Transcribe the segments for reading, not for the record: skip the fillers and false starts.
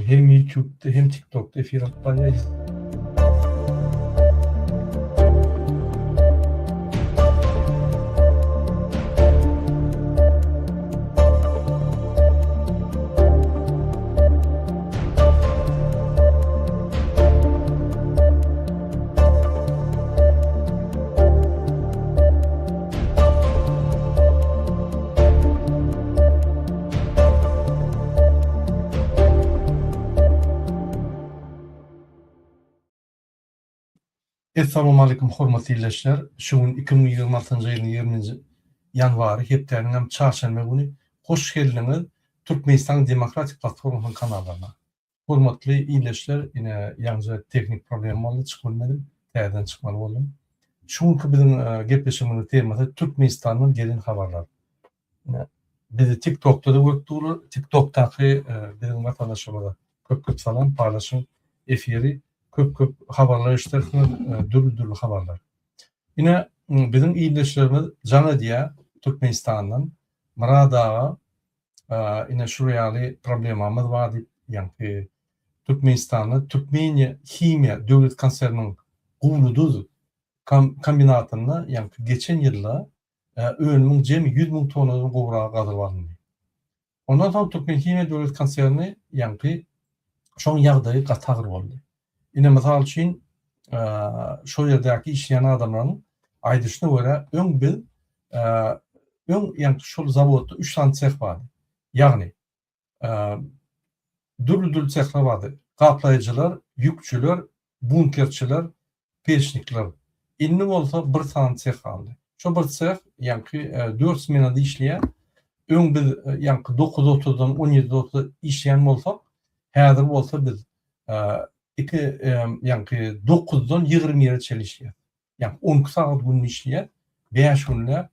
Hem YouTube'da hem TikTok'da efir alyp barýarys. Essalawmaleýkum hormatly ildeşler! Şu gün 2026-njy ýylyň 20-nji ýanwary hepdäniň hem çarşenbe güni hoş geldiňiz Türkmenistanyň Demokratik platformasynyň kanallaryna. Hormatly ildeşler ine ýaňja tehnik problema boldy çykyp bilmedim täzeden çykmaly boldum. Şu günki biziň gepleşigimiziň temasy Türkmenistandan gelen habarlar. Ine bizi TikTokda-da görüp durlar. TikTokdaky biziň watandaşlarymyza köp köp salam paýlaşyň efiri köp köp habarlar eşidersiňiz dürli dürli habarlar. Ine biziň ildeşlerimiz jaň edýär Türkmenistandan Myrat aga ine şul ýaly problemamyz bar diýip, ýaňky Türkmenistanda Türkmeniýa himiýa döwlet konserniniň Guwlyduz kombinatynda ýaňky geçen ýylda önümiň jemi 100 müň tonnadan gowragy gazylyp alyndy. Ondan soň Türkmenhimiýa döwlet konserni ýaňky şoň ýagdaýy gaty agyr boldy. Ine, mysal üçin, şol ýerdäki işleýän adamlaryň aýdyşyna görä, öň biz, öň ýaňky şol zawodda üç sany seh bardy. Ýagny, dürli-dürli sehler bardy. Gaplaýjylar, ýükçüler, bunkerçiler, peçnikler. Indi bolsa bir sany seh galdy. Şo bir seh ýaňky dört smenada işleýär. Öň biz ýaňky dokuz otuzdan on ýedi otuza işleýän bolsak, häzir bolsa biz iki ýaňky dokuzdan 21-e çenli işleýär. Ýagny 12 sagat günde işleýär. 5 günläp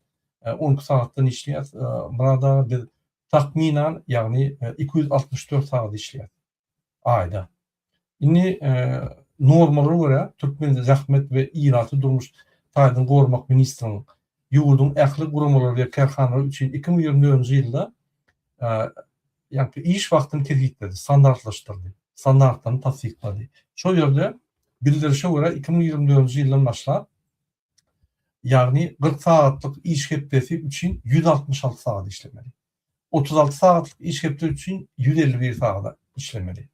12 sagatdan işleýär. Myrat aga biz takmynan ýagny 264 sagat işleýär aýda. Indi normalara görä Türkmen zähmet we ilaty durmuş taýdan goramak ministriniň ýurduň ähli guramalary we kärhanalary üçin 2024-nji ýylda ýagny iş wagtyny kesgitledi, standartlaşdyrdy, standartlaryny tassyklady. Şol ýerde bildirişe görä 2024-nji ýyldan başlap, ýagny 40 sagatlyk iş hepdesi üçin 166 sagat işlemeli. 36 sagatlyk iş hepdesi üçin 151 sagat işlemeli.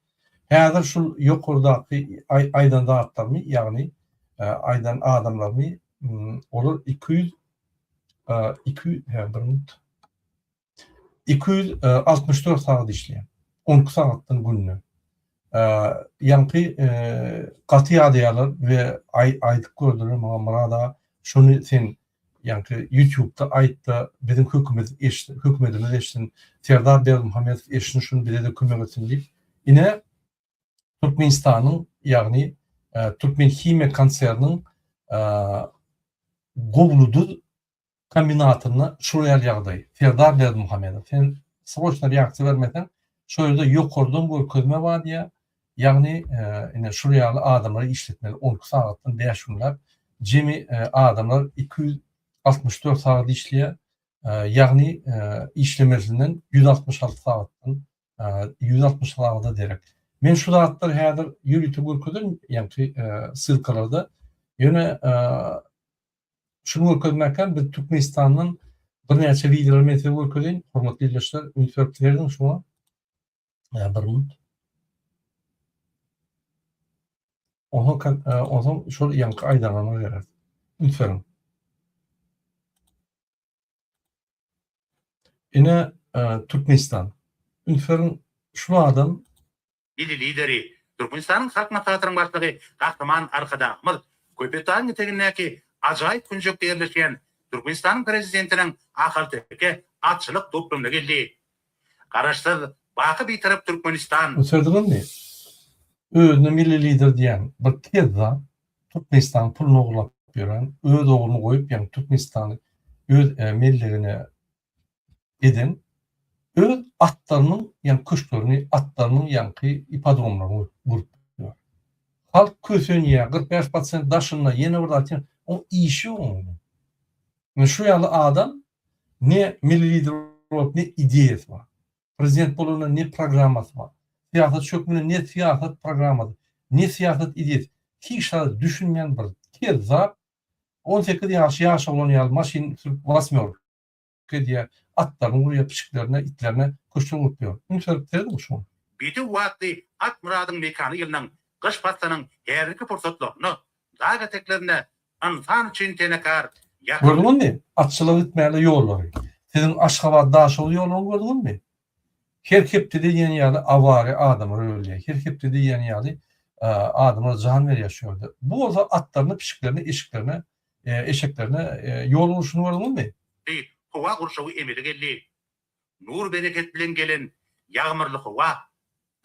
Häzir şul ýokardaky aýdan zatlarymy, ýagny aýdan adamlarymy, olar 200 200 hä bir minut. 264 sagat işleýär. 12 sagatdan günde. Ýaňky gaty ýadaýarlar we aýdyp gördüler maňa Myrat aga şuny sen ýaňky ýutubda aýtda biziň hökümet eşitsin, hökümetimiz eşitsin, Serdar Berdimuhamedow eşitsin şuny bize-de kömek etsin diýip. Ine Türkmenistanyň ýagny Türkmenhimiýa konserniniň Gowluduz kombinatynda şul ýaly ýagdaý. Serdar Berdimuhamedow, sen sroçno reaksiýa bermeseň, şo ýerde ýokardan görkezme bar diýýär. Ýagny, ine şul ýaly adamlary işletmeli 12 sagatdan 5 günläp. Jemi adamlar 264 sagat işleýär. Ýagny, işlemesinden 166 sagatdan 160 sagada derek. Men şu zatlary häzir ýörite görkezerin, ýagny ssylkalarda. Ýöne Şuny görkezmäkäm biz Türkmenistandan birnäçe wideolary men size görkezeýin. Hormatly ildeşler, üns berip serediň şuňa. Bir minut. Onsoň onsoň şol ýaňky aýdanlaryma geler. Üns beriň. Ine Türkmenistan. Üns beriň şu adam Milli Lideri, Türkmenistanyň Halk Maslahatynyň Başlygy Gahryman Arkadagymyz Köpetdagyň etegindäki ajaýyp künjekde ýerleşýän Türkmenistanyň Prezidentiniň ahalteke atçylyk toplumyna geldi. Garaşsyz, baky Bitarap Türkmenistan. Göterdiňizmi? Özüne milli lider diýen bir kezzap Türkmenistanyň puluny ogurlap ýören, öz ogluny goýup, ýagny Türkmenistany öz mellegine eden öz atlarynyň ýa köşklerini, atlarynyň ýaňky ipodromlaryny gurup ýör. Halk kösenýär, 45 prosent daşynda ýene bir zat, oň işi ýok onuň. Ine şu ýaly adam ne milli lider bolup ne ideýasy bar. Prezident bolanda ne programmasy bar. Syýasatçy hökmünde ne syýasat programmasy, ne syýasat ideýasy, hiç zada düşünmeýän bir kezzap, 18 ýaşy ýaş oglan ýaly maşyn sürüp wasmýorka edýär, atlaryny urýar, pişiklerine, itlerine köçe urup ýör. Üns berip serediň şuňa. Bedew atly at myradyň mekany ýylynyň gyş paslynyň häzirki pursatlarynda dag eteklerinde ynsan üçin tenekar ýakymly Gördüňizmi, atçylyga gitmäli ýollary. Siziň Aşgabat-Daşoguz ýollaryny gördüňizmi? Her hepdede diýen ýaly awariýa adamlar ölýär. Her hepdede diýen ýaly adamlar jan berýär şu ýerde. Bu bolsa atlaryna, pişiklerine, eşiklerine, eşeklerine ýol gurşuny gördüňizmi? Howa gurşawy emele geldi. Nur-bereket bilen gelen ýagmyrly howa,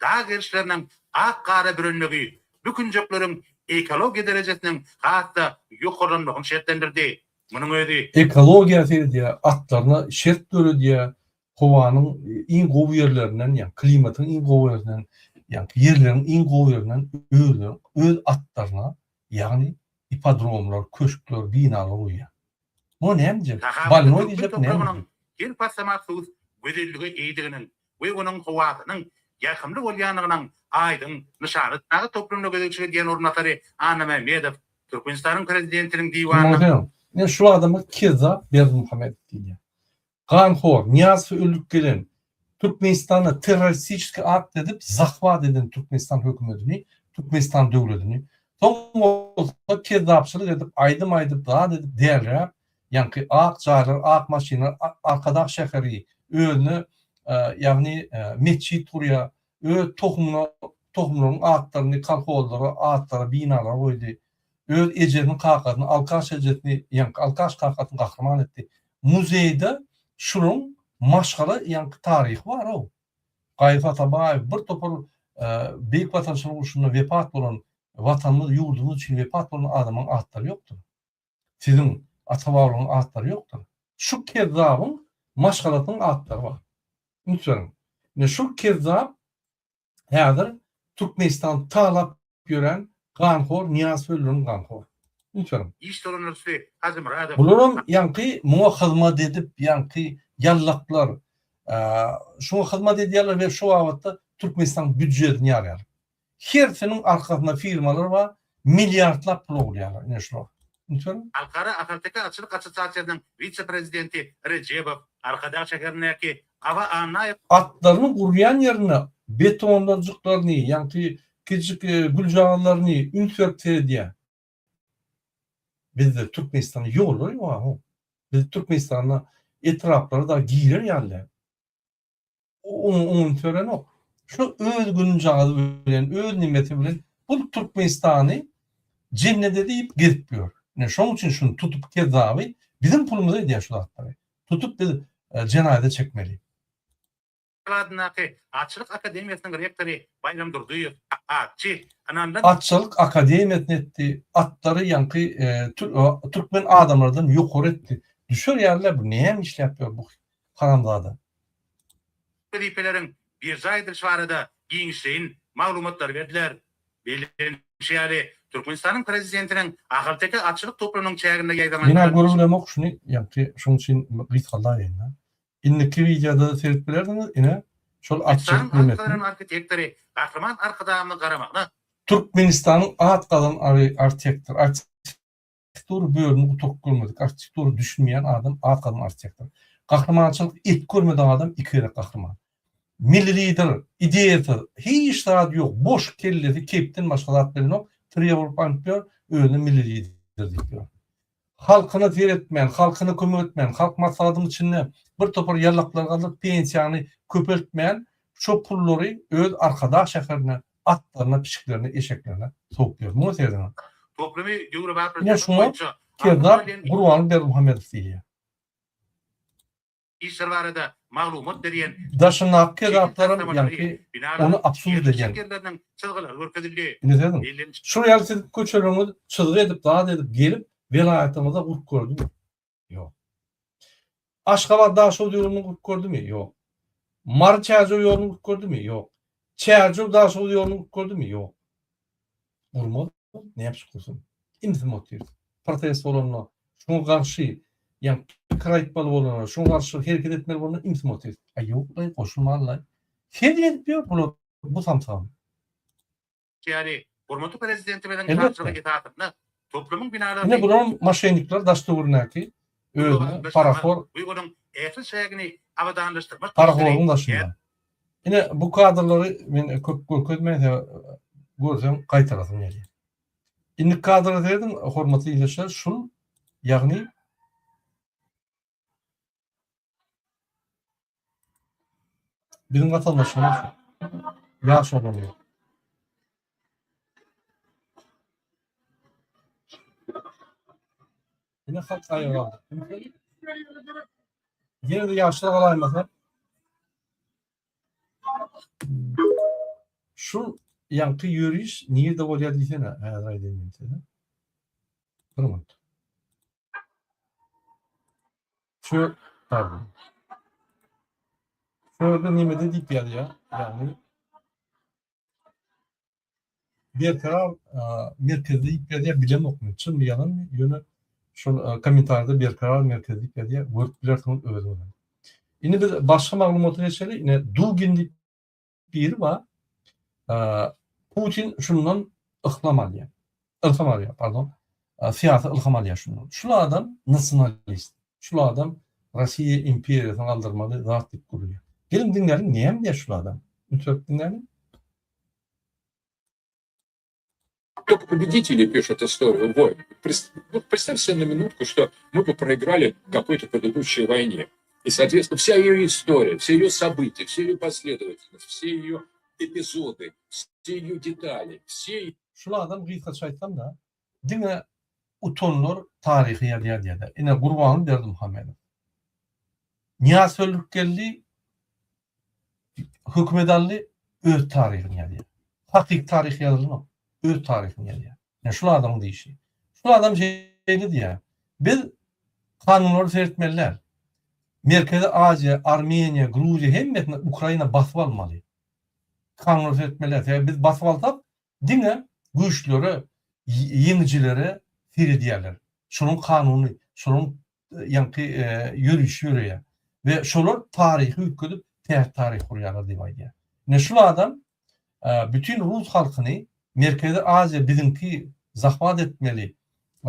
dag gerişleriniň ak gara bürenmegi bu künjekleriň ekologiýa derejesiniň has-da ýokarlanmagyny şertlendirdi. Munuň özi. Ekologiýa seredýär, atlaryna şert döredýär, howanyň iň gowy ýerlerinden, ýagny klimatyň iň gowy ýerinden, ýagny ýerleriň iň gowy ýerinden özleri öz atlaryna, ýagny ipodromlar, köşkler, binalar gurýar. Muňa näme diýjek? Sahabatly Bolnoý türkmen diýjek, näme topragynyň diýjek? her pasla mahsus gözellige eýediginiň we onuň howasynyň ýakymly bolýandygynyň aýdyň nyşanydyr. Senagat toplumyna gözegçilik edýän orunbasary Annamämmedow Türkmenistanyň Prezidentiniň Diwanynyň. Ine şu adama kezzap Berdimuhamedow diýilýär. Ganhor, Nyýazowy öldürip gelen, Türkmenistanda terroristiçeskiý akt edip zahwat eden Türkmenistan hökümetini, Türkmenistan döwletini, soň bolsa kezzapçylyk edip, aýdym aýdyp, zat edip dälräp, ýaňky ak jaýlar, ak maşynlar, Arkadag şäheri özüne ýagny metjit gurýar, öz tohumyna, tohumlaryň atlaryny kolhozlara, atlara, binalara goýdy. Öz ejesini, kakasyny, alkaş ejesini, ýaňky alkaş kakasyny gahryman etdi. Muzeýde şularyň maşgala ýaňky taryhy bar-ow. Gaýyp Atabaýew, bir topar Beýik Watançylyk urşunda wepat bolan, Watanymyz, ýurdumyz üçin wepat bolan adamlaryň atlary ýokdur. Siziň ata-babalaryň atlary ýokdur. Şu kezzabyň maşgalasynyň atlary bar. Üns beriň. Ine şu kezzap häzir Türkmenistany talap ýören ganhor Nyýazow öldüren ganhor. Üns beriň. Iş dolandyryjysy Hajymyradow. Bularam ýaňky muňa hyzmat edip ýaňky ýallaklar şuňa hyzmat edýärler we şu babatda Türkmenistanyň býujetini ýarýarlar. Hersiniň arkasynda firmalar bar, milliardlap pul ogurlaýarlar ine şular. Üns beriň. Halkara ahalteke atçylyk assosiasiýasynyň wise-prezidenti Rejebow, Arkadag şäherindäki Aba Annaýew. Atlaryny gurýan ýerinde betonlarjyklaryny, ýaňky kiçijik güljagazlaryny üns berip seredýär. Bizde Türkmenistanda ýollar ýok aho. Biz Türkmenistanda etraplara da girer ýaly däl. Oňa üns berenok. Şu öz günjagazy bilen, öz nimesi bilen bu Türkmenistany jennede diýip gezip ýör. Ine şoň üçin şuny tutup kezzaby biziň pulumyza edýär şu zatlary. Tutup biz jenaýata çekmeli. Adyndaky Atçylyk akademiýasynyň rektory Baýram Durdyýew, atçy, ynanylan. Atçylyk akademiýasyny etdi, atlary ýaňky türkmen adamlardan ýokary etdi. Düşer ýaly bu näme işläp ýör bu haramzada. Wezipeleriň berjaý edilişi barada giňişleýin maglumatlary berdiler. Bellenilişi ýaly, Türkmenistanyň Prezidentiniň Ahalteke atçylyk toplumynyň çäginde ýaýbaňlandyran. Men-ä görüp bilemok şuny ýaňky şoň üçin gysgaldaýyn-da. Indiki wideoda seredip bilersiňiz ine şol atçylyk Türkmenistanyň at nemesini. gazanan arhitektory Gahryman Arkadagymyzyň garamagyna. Türkmenistanyň at gazanan arhitektory Arhitektura bölümini gutaryp görmedik, arhitektura düşünmeýän adam at gazanan arhitektor. Gahrymançylyk et görmedik adam iki gezek gahryman. Milli lider ideýasyz, hiç zady ýok, boş kellesi keýpden başga zat bilenok, tirýek bolup aýnyp ýör, özüne milli lider diýip ýör. Halkyna seretmän, halkyna kömek etmän, halk maslahatyň içinde bir topar ýallaklary galdyryp pensiýany köpeltmän, şo pullary öz Arkadag şäherine atlaryna, pişiklerine, eşeklerine sowup ýör. Muňa serediň. Toplumy Ine döwrebaplaşdyrmak şuňa boýunça alnyp Kezzap barylýan Gurbanguly Berdimuhamedow diýilýär. işler barada maglumat berýän Daşyndaky şekil kezzaplaram taslamalary, ýaňky ony binalaryň absurd ýerleşen edýän. ýerleriniň çyzgylary görkezildi. Ine serediň. Bellenilişi Şul ýaly siz köçeleriňiz çyzgy edip, zat edip gelip welaýatyňyzda gurup gördümi? Ýok. Aşgabat Daşoguz ýoluny gurup gördümi? Ýok. Mary Çärjew ýoluny gurup gördümi? Ýok. Çärjew Daşoguz ýoluny gurup gördümi? Ýok. Gurmaz, näme gursun? Imsim otyr. Protest bolanda, şuňa garşy, ýa pikir aýtmaly bolanda, şuňa garşy hereket etmeli bolanda imsim otyr. Aý ýok-laý, goşulmanlaý. Hezil edip ýör bular. Bu samsygam. Ýaly, hormatly Prezidentimiziň Elbetde. tabşyrygy esasynda toplumyň Ine binalaryny bularam maşennikler daş töwründäki özüne parahor bu ýoluň ähli çägini abadanlaşdyrmak işleri parahoryň daşynda. Ine bu kadrlary men köp görkezmeýän sebäbi görseň gaýtarasyň gelýär. Indiki kadra serediň hormatly ildeşler şul ýagny Biziň watandaşlarymyz şu. Ýaş oglanlar. Ine halk aýaga galdy. Ýene-de ýaşlar galaýmasa. Şu ýaňky ýöriş nirde bolýar diýsene, häzir aýdaýyn men size. Bir minut. Şu pardon. Şu ýerde nimede diýip ýazýar, ýagny Berkarar merkezi diýip ýazýar, bilemok men, çynmy ýalanmy, ýöne şol kommentarida Berkarar merkezi diýip ýazýar, görüp bilersiňiz özüňiz. Indi biz başga maglumata geçeli, ine Dugin diýip biri bar. Putin şundan yhlam alýar. Ylham alýar, pardon. Syýasy ylham alýar şundan. Şul adam nasionalist. Şul adam Russiýa imperiýasyny galdyrmaly zat diýip gürleýär. Geliň diňläliň, näme diýýär şul adam? Üns berip diňläliň. Только победители пишут историю войн. Представь себе на минутку, что мы бы проиграли какой-то предыдущей войне. И, соответственно, вся ее история, все ее события, все ее последовательность, все ее эпизоды, все ее детали, все... Şul adam gysgaça aýtsam-da, diňe utanlar taryhy ýazýar diýýär-de. Ine Gurbanguly Berdimuhamedow. Nyýaz öldürip geldi, hökümet aldy, öz taryhyny ýazýar. Hakyky taryh ýazylanok, öz taryhyny ýazýar. Ine şul adamyň diýşi. Şul adam şeýle diýýär, Biz kanunlara seretmeli däl. Merkezi Aziýa, Armeniýa, Gruziýa hemmesini Ukraina basyp almaly. Kanunlara seretmeli däl. Sebäbi biz basyp alsak, diňe güýçlere, ýeňijilere seredýärler. Şolaryň kanuny, şolaryň ýaňky ýörişi ýöreýär. We şolar taryhy üýtgedip, täze taryh gurýarlar diýip aýdýar. Ine şul adam bütin rus halkyny Merkezi Aziýa biziňki zahwat etmeli,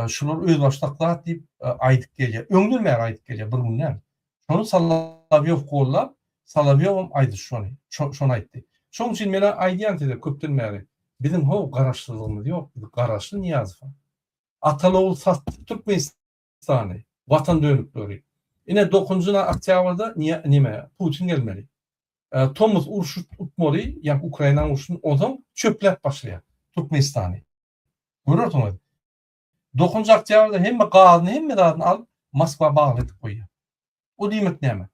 şular özbaşdak zat diýip aýdyp gelýär. Öňden bäri aýdyp gelýär, bir gün däl. Şony Solowýow gollap, Solowýowam aýdy şony, şony aýtdy. Şonuň üçin men aýdýan size köpden bäri, biziň how garaşsyzlygymyz ýok, biz garaşly Nyýazowa. Ataly-ogul satdy Türkmenistany, watan dönükleri. Ine dokunjy oktýabrda neme, Putin gelmeli. Tomus urşy utmaly, ýa Ukrainanyň urşuny, onsoň çöpläp başlaýar Türkmenistany. Görersiňiz. Dokunjy oktýabrda hemme gazyny, hemme zadyny alyp Moskwa bagly edip goýýar. O diýmek näme?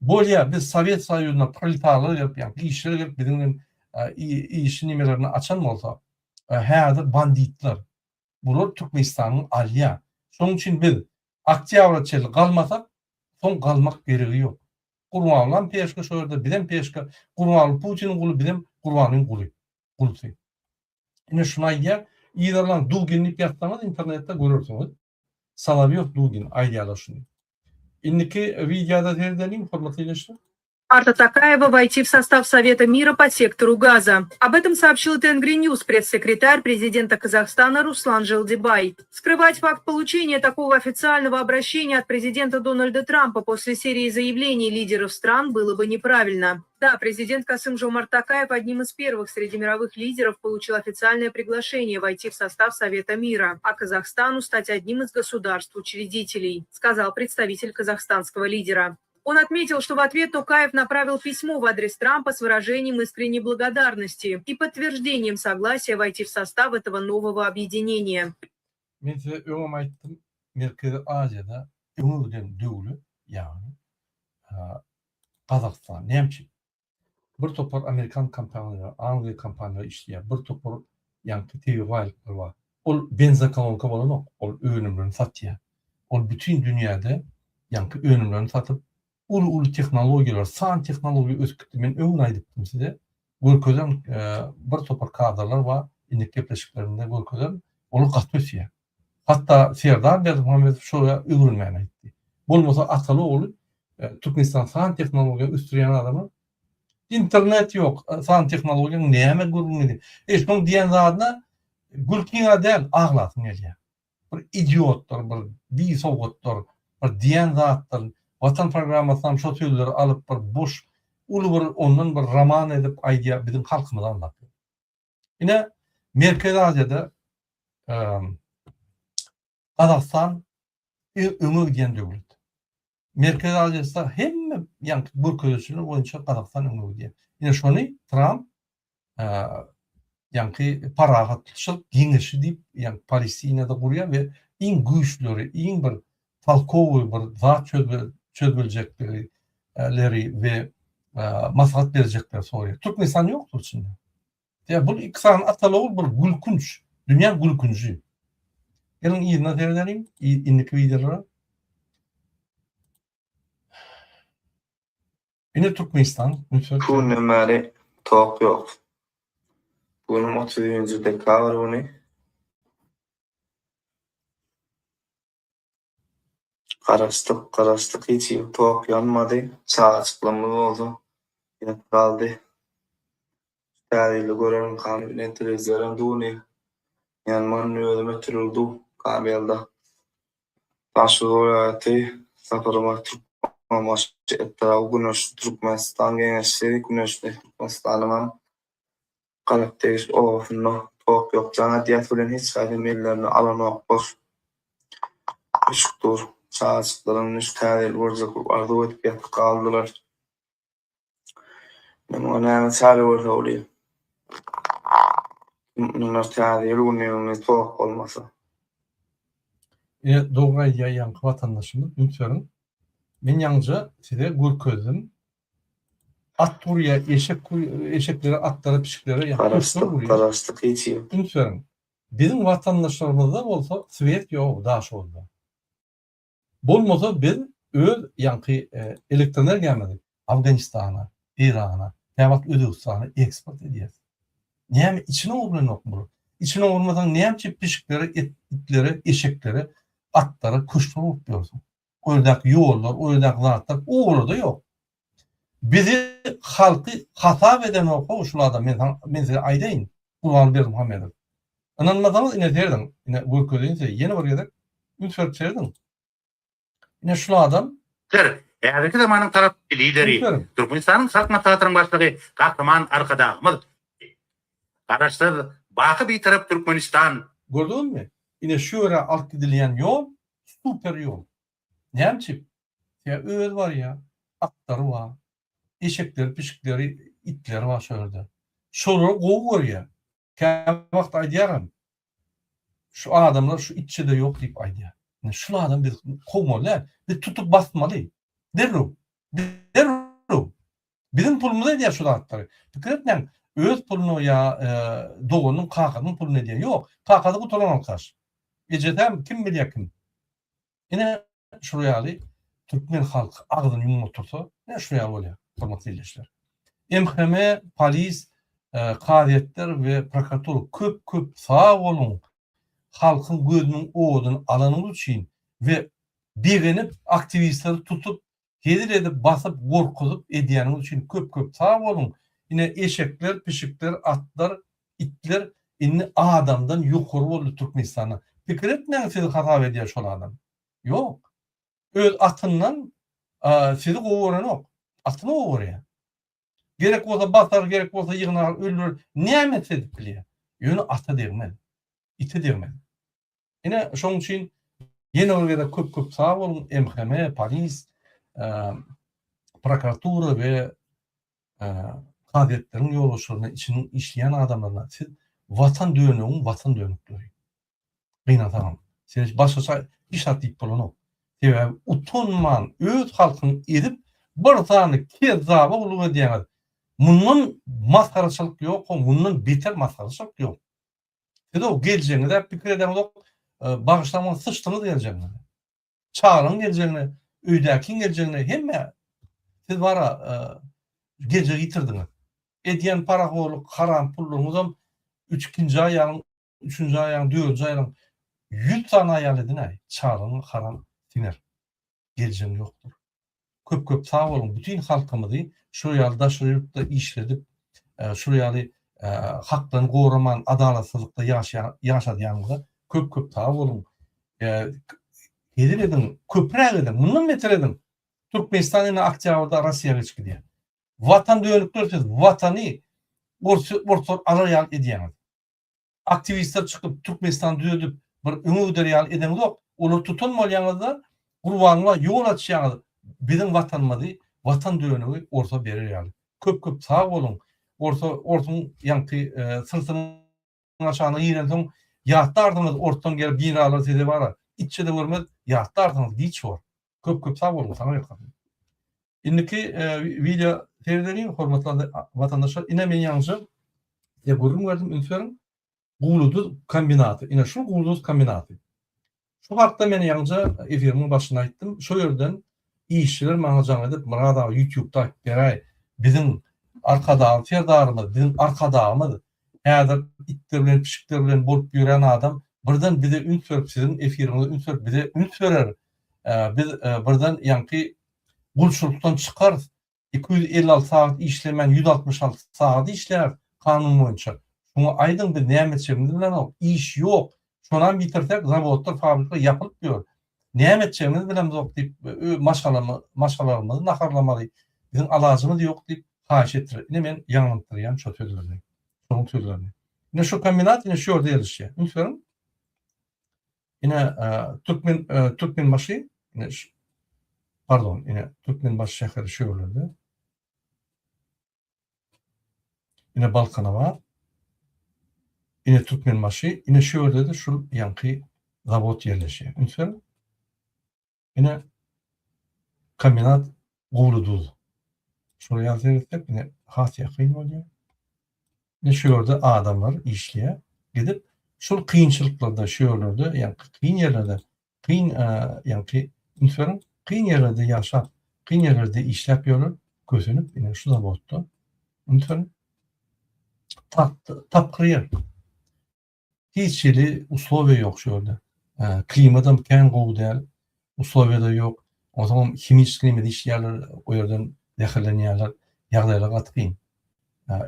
Bolýar, biz Sowet Soýuzyna proletarlar gelip, ýa işçiler gelip biziň bilen işi nimelerini açan bolsa, häzir banditler bular Türkmenistanyň alýar. Şonuň üçin biz oktýabra çenli galmasak, soň galmak geregi ýok. Gurbangulam peşka şo ýerde, bizem peşka. Gurbanguly Putiniň guly, bizem Gurbangulyň guly, gulusy. Ine şuny aýdýar. Yzarlaň Dugin diýip ýazsaňyz internetde görersiňiz. Solowýow Dugin aýdýarlar şuny. Indiki wideoda seredeliň hormatly ildeşler. Марта Токаева войти в состав Совета мира по сектору газа. Об этом сообщил Тенгри Ньюс пресс-секретарь президента Казахстана Руслан Желдибай. Скрывать факт получения такого официального обращения от президента Дональда Трампа после серии заявлений лидеров стран было бы неправильно. Да, президент Касым-Жомарт Токаев одним из первых среди мировых лидеров получил официальное приглашение войти в состав Совета мира, а Казахстану стать одним из государств-учредителей, сказал представитель казахстанского лидера. Он отметил, что в ответ Токаев направил письмо в адрес Трампа с выражением искренней благодарности и подтверждением согласия войти в состав этого нового объединения. Men size öňem aýtdym, Merkezi Aziýada öňe giden döwlet, ýagny Gazagystan. Näme üçin? Bir topar amerikan kompaniýalary, angliýa kompaniýalary işleýär. Bir topar ýaňky tebigy baýlyklar bar. Ol benzokolonka bolanok, ol önümlerini satýar. Ol bütin dünýäde ýaňky önümlerini satyp, uly-uly tehnologiýalar, san tehnologiýa ösüp gitdi. Men öňňin aýdypdym size, görkezen bir topar kadrlar bar, indiki gepleşiklerimde görkezerin. Olar gaty ösýär. Hatda Serdar Berdimuhamedow şola öwrenmäni aýtdy. Bolmasa ataly-ogly Türkmenistan san tehnologiýa ösdürýän adamlar. Internet ýok, san tehnologiýaň näme gürrüň edýär. E şoň diýen zadyna gülkiňä däl, aglasyň gelýär. Bir idiotlar, bir bisowatlar, bir diýen zatlar, Watan programmasynam şo sözleri alyp bir boş, uly bir ondan bir roman edip aýdýar, biziň halkymyzy aldap ýör. Ine, Merkezi Aziýada Gazagystan öňe gidýän döwlet. Merkezi Aziýada hemme ýaňky görkezijiler boýunça Gazagystan öňe gidýär. Ine şony Tramp ýaňky parahatçylyk geňeşi diýip, ýaňky Palestinada gurýar we iň güýçlüleri, iň bir tolkowy bir zat çözübiljekleri we maslahat berjekleri soraýar. Türkmenistan ýokdur içinde. Ýa bul iki sany ataly-ogul bir gülkünç, dünýäň gülkünji. Geliň yzyna seredeliň, indiki wideolara. Ine Türkmenistan, üns berip Şu günden bäri tok ýok. Bu günüm 31-nji dekabr güni. Garaşdyk, garaşdyk hiç hili tok ýanmady. Çagajyklarymyz bolsa ýatyp galdy. Täze ýylda görerin hany bilen telewizoram duny. Ýanman özüm ötürildi kabelde. Daşoguz welaýaty Saparmyrat Türkmenbaşy etraby Güneşli Türkmenistan Geňeşi Güneşli Türkmenistanyňam Garakdegiş obasynda tok ýok. Jaň edýäs welin hiç haýsam ellerine alanoklar. Öçük dur. Çagajyklaram indi şu täze ýyly görjek bolup arzuw edip ýatyp galdylar. Indi muňa näme çäre görse bolýar. Kim ynanar täze ýyl güni öňi tok bolmasa. Ine dogry aýdýar ýaňky watandaşymyz üns beriň. Men ýaňja size görkezdim At gurýar, eşek eşeklere, atlara, pişiklere ýa Garaşdyk, garaşdyk hiç ýyl. Üns beriň. Biziň watandaşlarymyzda bolsa swet ýok Daşoguzda. Bolmasa biz öz ýaňky elektroenergiýamyzy Afganistana, Eýrana, käwagt Özbegistana eksport edýäs. Näme içine urlanokmy bular? Içine urmasaň näme üçin pişiklere, itlere, eşeklere, atlara köşkler gurup ýörsüň? O ýerdäki ýollar, o ýerdäki zatlar olarda ýok. Bizi halky hasap edenok-ow şul adam men saňa men size aýdaýyn Gurban Berdimuhamedow. Ynanmasaňyz ine serediň, ine görkezeýin size ýene bir gezek üns berip serediň. Ine şul adam. Ser, häzirki zamanyň talaply Lideri, Üns beriň. Türkmenistanyň Halk Maslahatynyň Başlygy Gahryman Arkadagymyz Garaşsyz, baky Bitarap Türkmenistan, Gördüňizmi? Ine şu ýere alyp gidilýän ýol super ýol. Näme üçin? Sebäbi özi barýar, atlary bar, eşekleri, pişikleri, itleri bar şo ýerde. Şolary gowy görýär. Käwagt aýdýaram, şu adamlar şu itçe-de ýok diýip aýdýar. Ine şul adamy biz kowmaly däl, biz tutup basmaly. Derrew. Derrew. Biziň pulumyza edýär şu zatlary. Pikir etmäň, öz puluny ýa doganynyň, kakasynyň puluny edýär. Ýok, kakasy gutaran alkaş. Ejesem kim bilýär kim. Ine şular ýaly türkmen halky agzyny ýumup otursa, ine şular ýaly bolýar, hormatly ildeşler. MHM, polis, kazyýetler we prokuratura köp köp sag boluň halkyň gözüniň oduny alanyňyz üçin we begenip aktiwistleri tutup Hezil edip basyp gorkuzyp edýäniňiz üçin köp köp sag boluň ine eşekler pişikler atlar itler indi adamdan ýokary boldy Türkmenistanda pikir etmäň sizi hasap edýär şol adam ýok öz atyndan sizi gowy görenok atyny gowy görýär gerek bolsa basar gerek bolsa ýygnar öldürer näme etse edip bilýär ýöne ata degmez ite degmez. Ine şoň üçin ýene bir gezek köp köp sag boluň MHM, polis, prokuratura we kazyýetleriň ýolbaşçylaryna içiniň işleýän adamlaryna siz watan dönügiň watan dönükleri. Gynansagam. Size başgaça hiç zat diýip bolanok. Sebäbi utanman öz halkyňy ezip bir sany kezzaba gulluk edýäňiz. Mundan masgaraçylyk ýok, mundan beter masgaraçylyk ýok. Siz o geljegiňize pikir edeňizok, bagyşlaň syçdyňyz geljegiňize. Çagalaň geljegine, öýdäkiň geljegine hemme siz bara geljegi ýitirdiňiz. Edýän parahorluk, haram pullaryňyzam üç ikinji aýalyň, üçünji aýalyň, dördünji aýalyň 100 sany aýal edinäý, çagalaň haram siňer. Geljegiň ýokdur. Köp köp sag boluň bütin halkymyzy. Şular ýaly daşary ýurtda işledip, şular ýaly haklaryny goraman adalatsyzlykda ýaşaýan ýaşadýanyňyza köp köp sag boluň. Hezil ediň, köpräk ediň, mundan beter ediň. Türkmenistan ine oktýabrda Russiýa geçip gidýär. Watan dönükler siz watany orslar alar ýaly edýäňiz. Aktiwistler çykyp Türkmenistany düzedip bir öňe gider ýaly edeňzok. Olary tutan bolýaňyzda Gurbangula ýol açýaňyz biziň watanymyzy watan dönügi orsa berer ýaly. Köp köp sag boluň. Orsa orsuň ýaňky syrtynyň aşagyna girensoň ýatlarsyňyz orsdan gelip generallar size bara itçe-de görmez ýatlarsyňyz giç bor. Köp köp sag boluň saňa ýalkasyn. Indiki wideo seredeliň hormatly watandaşlar. Ine men ýaňja size gürrüň berdim üns beriň. Guwlyduz kombinaty. Ine şu Guwlyduz kombinaty. Şu hakda men ýaňja efirimiň başynda aýtdym. Şo ýerden işçiler maňa jaň edip Myrat aga ýutubda aýtyp beräý. Biziň Arkadagly Serdarymyz, biziň Arkadagymyz häzir itler bilen pişikler bilen bolup ýören adam birden bize üns berip siziň efiriňize üns berip bize üns berer. Biz birden ýaňky gulçulykdan çykarys. 256 sagat işlemän 166 sagat işläris kanun boýunça. Şuňa aýdyň biz näme etjegimizi bilemok. Iş ýok. Şonam ýitirsek zawodlar, fabrikler ýapylyp ýör. Näme etjegimizi bilemzok diýip maşgalamyzy naharlamaly. Biziň alajymyz ýok diýip haýyş etdiler. Ine men ýaňlantdyrýan şo sözlerini. Şonuň sözlerini. Ine şu kombinat ine şu ýerde ýerleşýär. Üns beriň. Ine Türkmen Türkmenbaşy ine pardon ine Türkmenbaşy şäheri şu ýerlerde. Ine Balkanabat. Ine Türkmenbaşy. Ine şu ýerde-de şul ýaňky zawod ýerleşýär. Üns beriň. Ine kombinat Guwly duz. Şuny ýaly seretsek ine has ýakyn bolýar. Ine şu ýerde adamlar işleýär. Gidip şul kynçylyklarda şu ýerlerde ýaňky kyn ýerlerde kyn ýaňky üns beriň kyn ýerlerde ýaşap kyn ýerlerde işläp ýörler kösenip ine şu zawodda üns beriň tapgyr ýer. Hiç hili uslowiýa ýok şu ýerde. Klimadam kän gowy däl. Uslowiýa-da ýok. Onsoňam himiçki nemede işleýärler, o ýerden zäherlenýärler. Ýagdaýlar gaty kyn.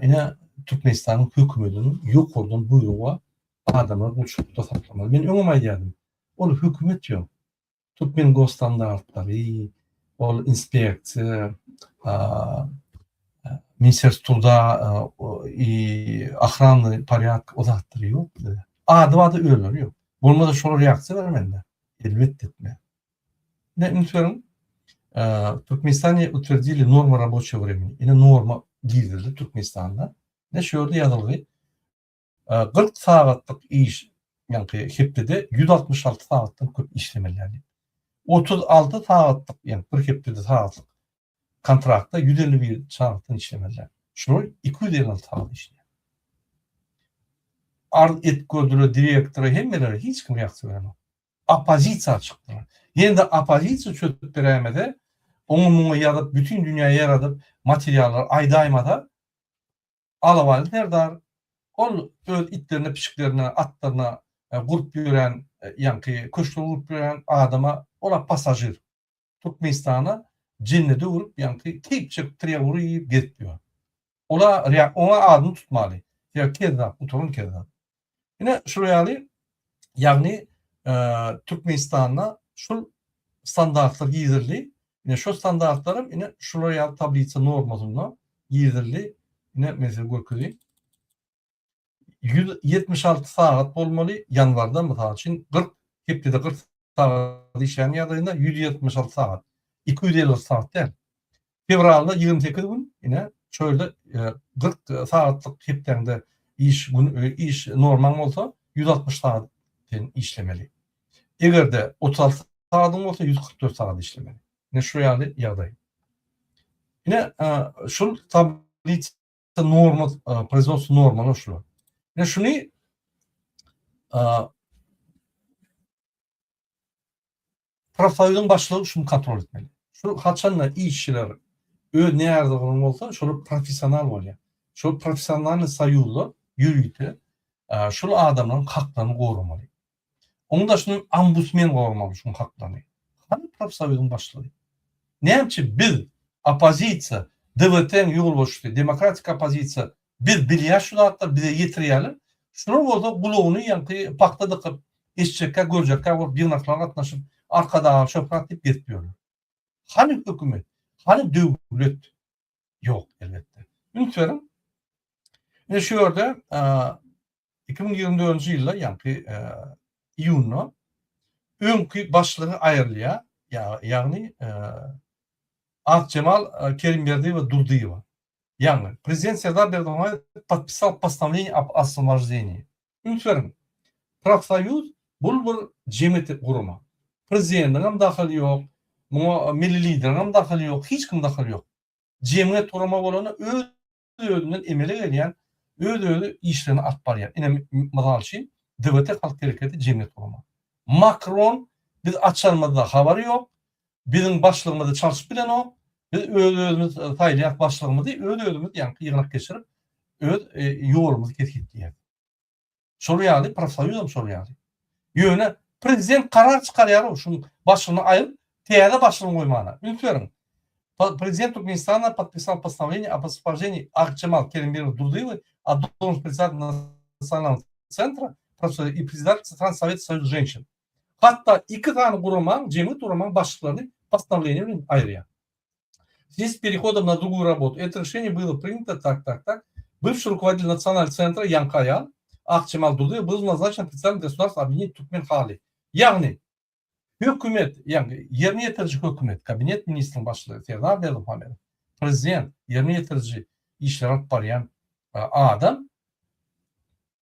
Ine Türkmenistanyň hökümetiniň ýokardan buýrugy bar, adamlary gulçulykda saklamaly. Men öňem aýdýardym. Ol hökümet ýok. Türkmen gosstandartlary, ol inspeksiýa, Ministerstwo truda i ohrany porýadka o zatlary ýok bizde. Ady barda özleri ýok. Bolmasa şolar reaksiýa bermeli. Elbetde etmez. Ine üns beriň. Türkmenistane utwerdili norma raboçeýe wremeni. Ine norma girizildi Türkmenistanda. Ine şu ýerde ýazylgy. 40 sagatlyk iş, ýagny hepdede 166 sagatdan köp işlemeli däl. 36 sagatlyk, ýagny bir hepdede sagatlyk kontraktda 151 sagatdan işlemeli däl. Şular 256 sagat işleýär. Arz edip gördüler direktora, hemmelere hiç kim reaksiýa berenok. Oppozisiýa çykdylar. Ýene-de oppozisiýa çözüp beräýmese, oňa muňa ýazyp, bütin dünýä ýaradyp, materiallary aýdaýmasa, Alabaýly serdar, ol öz itlerine, pişiklerine, atlaryna gurup ýören, ýaňky köşkler gurup ýören adama, ol-a passažir. Türkmenistana jennede öwrüp, ýaňky keýp çekip, triýa iýip gezip ýör. Ol-a oňa adyny tutmaly. Sebäbi kezzap, gutaran kezzap. Ine, şular ýaly, ýagny Türkmenistanda şul standartlar girizildi. Ine, şol standartlaram ine şular ýaly tablisa normasynda girizildi. Ine, men size görkezeyim. 176 sagat bolmaly ýanwarda, mysal üçin, 40 hepdede 40 sagat işlän ýagdaýynda 176 sagat. 256 sagat däl. Fewralda 28 gün, ine, şu ýerde 40 sagatlyk hepdäňde iş gün iş normaň bolsa 160 sagat sen işlemeli. Eger-de 36 sagadyň bolsa 144 sagat işlemeli. Ine şu ýaly ýagdaý. Ine şul tablisa norma proizwodstwo normalar şular. Ine şuny Profsoýuzyň başlygy şuny kontrol etmeli. Şu haçanda işçiler öz närazylygyny bolsa, şolar professional bolýar. Şol professionalnyý soýuzlar ýörite şul adamlaryň haklaryny goramaly. Onuň daşyndan ombudsmen goramaly şuň haklaryny. Hany profsoýuzyň başlygy? Näme üçin biz oppozisiýa. DWT-niň ýolbaşçysy, demokratik oppozisiýa, biz bilýäs şu zatlary, bize ýetirýärler. Şular bolsa gulagyny ýaňky pagta dykyp, eşitjekkä, görjekkä bolup ýygnaklara gatnaşyp, Arkadaga şöhrat diýip gezip ýörler. Hany hökümet? Hany döwlet? Ýok, elbetde. Üns beriň. Ine şu ýerde 2024-nji ýylda, ýaňky iýunda öňki başlygy aýrylýar, ýagny Akjemal Kerimberdiýewa Durdyýewa. Ýagny prezident Serdar Berdimuhamedow podpisal postanowleniýe ob oswoboždeniýi. Üns beriň. Profsoýuz bul bir jemgyýetlik gurama. Prezidentiňem dahyly ýok, muňa milli lideriňem dahyly ýok, hiç kimiň dahyly ýok. Jemgyýet gurama bolanda öz özünden emele gelýän, öz-özi işlerini alyp barýar. Ine, mysal üçin, DWT Halk Hereketi jemgyýet gurama. Makron biz açanymyzda habary ýok, biziň başlygymyzy çalşyp bilenok, biz öz-özümiz saýlaýas başlygymyzy, öz-özümiz ýaňky ýygnak geçirip, öz ýolumyzy kesgitleýäs. Şol ýaly profsoýuzam şol ýaly. Ýöne prezident karar çykarýar-ow şuň başlygyny aýryp, täze başlygyny goýmana. Üns beriň. Prezident Türkmenistana podpisal postanowleniýe ob osvobождении Akjemal Kerimbegow Durdyýewy od должности председателя Национального центра profsoýuz и председателя Центрального совета Союза женщин. Hatda iki sany guramaň, jemgyýet guramaň başlyklaryny postanowleniýe bilen aýyrýar. Здесь с переходом на другую работу. Это решение было принято так, так, так. Бывший руководитель Национального центра Ýaňky aýal, Akjemal Durdyýewa был назначен председателем государственного объединения Türkmen haly. Ýagny, hökümet, ýagny ýerine ýetiriji hökümet, kabinet ministriniň başlygy Serdar Berdimuhamedow, prezident, ýerine ýetiriji işleri alyp barýan adam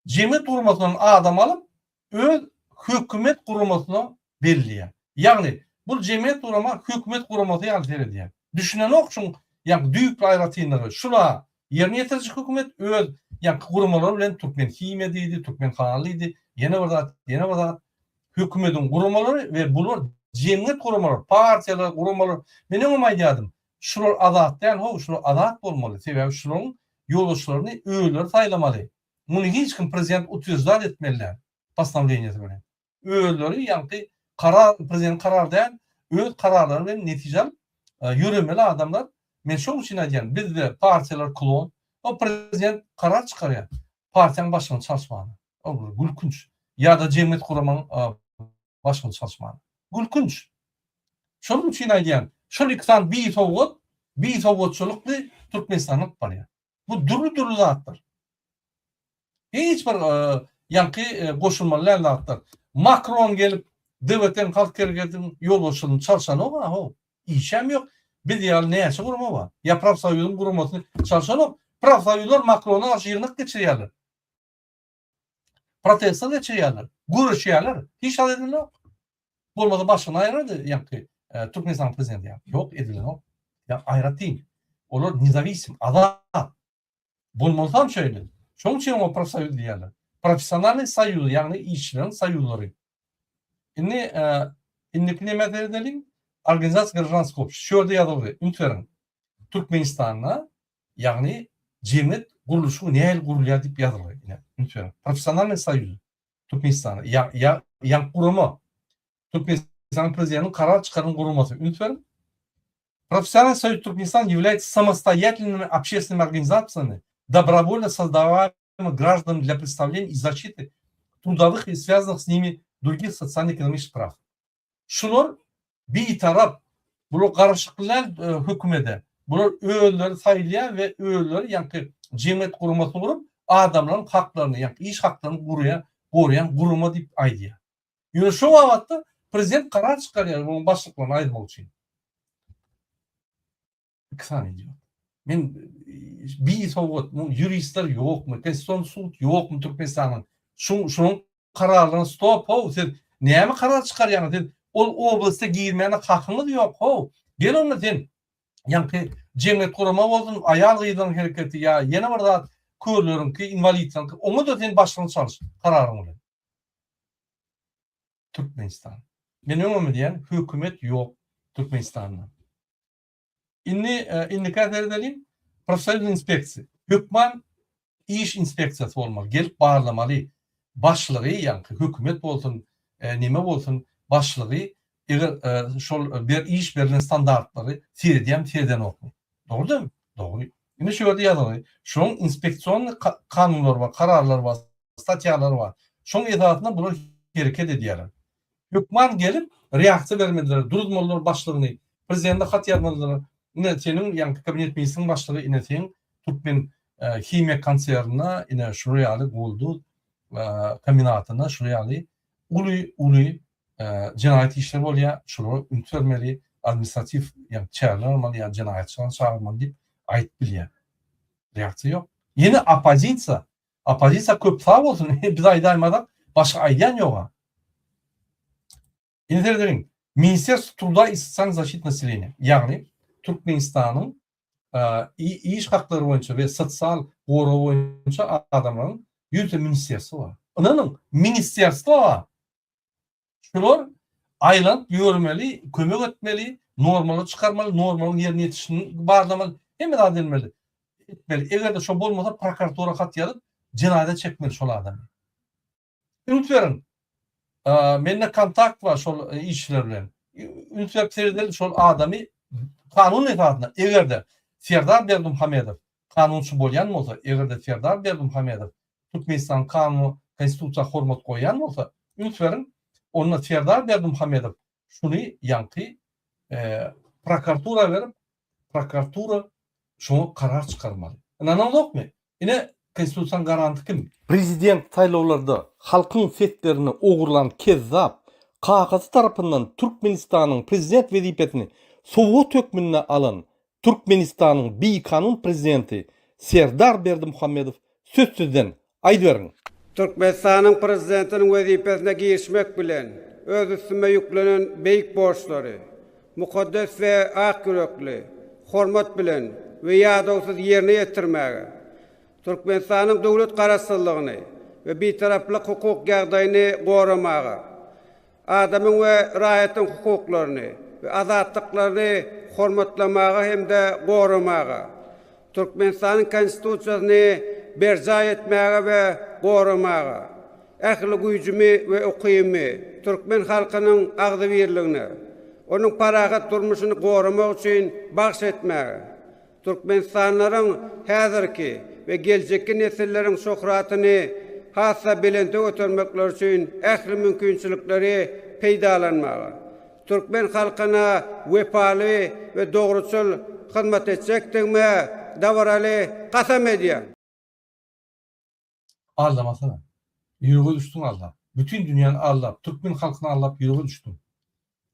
jemgyýet guramasyndan adam alyp, öz hökümet guramasyna belleýär. Ýagny, bul jemgyýet gurama hökümet guramasy ýaly seredýär. Düşünenok şuň ýaňky düýpli aýratynlygy. Şula ýerine ýetiriji hökümet öz ýaňky guramalary bilen Türkmenhimiýa diýdi, Türkmenhaly diýdi, ýene bir zat, ýene bir zat. Hökümediň guramalary we bular jemgyýet guramalary, partiýalar, guramalar. Men öňem aýdýardym, şular azat däl how, şular azat bolmaly. Sebäbi şularyň ýolbaşçylaryny özleri saýlamaly. Muny hiç kim prezident utwерждать etmeli däl postanowleniýesi bilen. Özleri ýaňky karar prezident karary däl, öz kararlary bilen netije alyp ýöremeli adamlar. Men şoň üçin aýdýan bizde partiýalar klon. O prezident karar çykarýar partiýaň başlygyny çalyşmana. Ol bir gülkünç. Ýa-da jemgyýet guramaň başlygyny çalyşmana. Gülkünç. Şonuň üçin aýdýan şol iki sany bisowat, bisowatçylykly Türkmenistany alyp barýar. Bu dürli-dürli zatlar. Hiç bir ýaňky goşulmaly däl zatlar. Makron gelip DWT-niň halk hereketiniň ýolbaşçylygyny çalşanok-a how. Işem ýok. Biz ýaly näçe gurama bar? Ýa profsoýuzyň guramasyny çalşanok. Profsoýuzlar Makrona garşy ýygnak geçirýärler. Protestler geçirýärler. Göreşýärler. Hiç zat edilenok. Bolmasa başyny aýyrardy ýaňky Türkmenistanyň prezidenti ýaly. Ýok, edilenok. Ýa aýratyn. Olar nezawisim, azat. Bolmalysam şeýle. Şonuň üçin oňa profsoýuz diýýärler. Professionalnyý soýuz, ýagny işçileriň soýuzlary. Indi indiki nämä seredeliň? Organizasiýa graždanskogo obşestva. Şu ýerde ýazylgy. Üns beriň. Türkmenistanda Ýagny jemgyýet gurluşygy nähili gurulýar diýip ýazylgy. Ine, üns beriň. Professionalnyý soýuz Türkmenistanda. Ýa, ýa, ýa gurama. Türkmenistanyň prezidentiniň karar çykaran guramasy. Üns beriň. Professionalnyý soýuz Türkmenistan является самостоятельными общественными организациями, добровольно создаваемыми гражданами для представления и защиты трудовых и связанных с ними других социально-экономических прав. Şular bitarap, bular garyşykly däl hökümede. Bular özleri saýylýar we özleri ýaňky jemgyýet guramasyny gurup, adamlaryň haklaryny, ýaňky iş haklaryny gurýan, goraýan gurama diýip aýdýar. Ýöne şo babatda prezident karar çykarýar onuň başlyklaryny aýyrmak üçin. Iki sany idiot. Men bi sowgat, muň ýuristler ýokmy, konstitusion sud ýokmy Türkmenistanyň? Şu şunuň kararlaryny stop how, siz näme karar çykarýaňyz siz? Ol oblasta girmäne hakyňyz ýok how. Gel onda sen ýaňky jemgyýet gurama bolsun, aýal-gyzlaryň hereketi ýa ýene bir zat, körleriňki, inwalidleriňki, oňa-da sen başlygyny çalyş kararyň bilen. Türkmenistan. Men öňem diýýän, hökümet ýok Türkmenistanda. Indi indikä seredeliň. Profsoýuz inspeksiýa. Hökman iş inspeksiýasy bolmaly. Gelip barlamaly. Başlygy, ýaňky hökümet bolsun, neme bolsun, başlygy eger şol ber iş berlen standartlary seredýärmi, seredenokmy? Dogry dälmi? Dogry. Ine şu ýerde ýazylgy. Şoň inspeksion kanunlary bar, kararlary bar, statýalary bar. Şoň esasynda bular hereket edýärler. Hökman gelip reaksiýa bermeliler, duruzmalylar başlygyny, prezidente hat ýazmalylar. Ine seniň ýaňky kabinet ministriň başlygy ine seň türkmen himiýa konsernine ine şular ýaly golduz kombinatyna şular ýaly uly uly jenaýat işleri bolýar, şulara üns bermeli, administratiw ýa çäreler almaly ýa jenaýatçylary çagyrmaly diýip aýdyp bilýär. Reaksiýa ýok. Ýene oppozisiýa, oppozisiýa köp sag bolsun, biz aýdaýmasak başga aýdýan ýoga. Indi seredeliň. Ministerstwo truda i sosialnyý zaşit naseleniýa, ýagny Türkmenistanyň iş haklary boýunça we sosial goragy boýunça adamlaryň ýörite ministerstwo bar. Ynanyň, ministerstwo bar. Şular aýlanyp ýörmeli, kömek etmeli, normalary çykarmaly, normalaryň ýerine ýetişini barlamaly, hemme zady etmeli. Etmeli. Eger-de şo bolmasa prokuratura hat ýazyp, jenaýata çekmeli şol adamy. Üns beriň. Mende kontakt bar şol işçiler bilen. Üns berip seredeli şol adamy kanun esasynda eger-de Serdar Berdimuhamedow kanunçy bolýan bolsa, eger-de Serdar Berdimuhamedow Türkmenistanyň kanuny konstitusiýa hormat goýýan bolsa, üns beriň, onda Serdar Berdimuhamedow şuny ýaňky prokuratura berip, prokuratura şoňa karar çykarmaly. Ynanaňzokmy? Ine, konstitusiýanyň garanty kim? Prezident saýlawlarda halkyň seslerini ogurlan kezzap, kakasy tarapyndan Türkmenistanyň prezident wezipesini sowgat hökmünde alan Türkmenistanyň bikanun prezidenti Serdar Berdimuhamedow söz sizden, aýdyberiň! Türkmenistanyň Prezidentiniň wezipesine girişmek bilen, öz üstüme ýüklenen beýik borçlary mukaddes we ak ýürekli, hormat bilen we ýadawsyz ýerine ýetirmäge, Türkmenistanyň döwlet Garaşsyzlygyny we Bitaraplyk hukuk ýagdaýyny goramaga, adamyň we raýatyň hukuklaryny we azatlyklaryny hormatlamaga hem-de goramaga, Türkmenistanyň Konstitusiýasyny berjaý etmäge we goramaga, ähli güýjümi we ukybymy türkmen halkynyň agzybirligine, onuň parahat durmuşyny goramak üçin bagyş etmäge, Türkmenistanlylaryň häzirki we geljekki nesilleriň şöhratyny has-da belente götermekleri üçin ähli mümkinçilikleri peýdalanmaga, türkmen halkyna wepaly we dogruçyl hyzmat etjekdigime dabaraly kasam edýän. Aldamasana. Ýürege düşdüň aldap. Bütin dünýäni aldap, türkmen halkyny aldap ýürege düşdüň.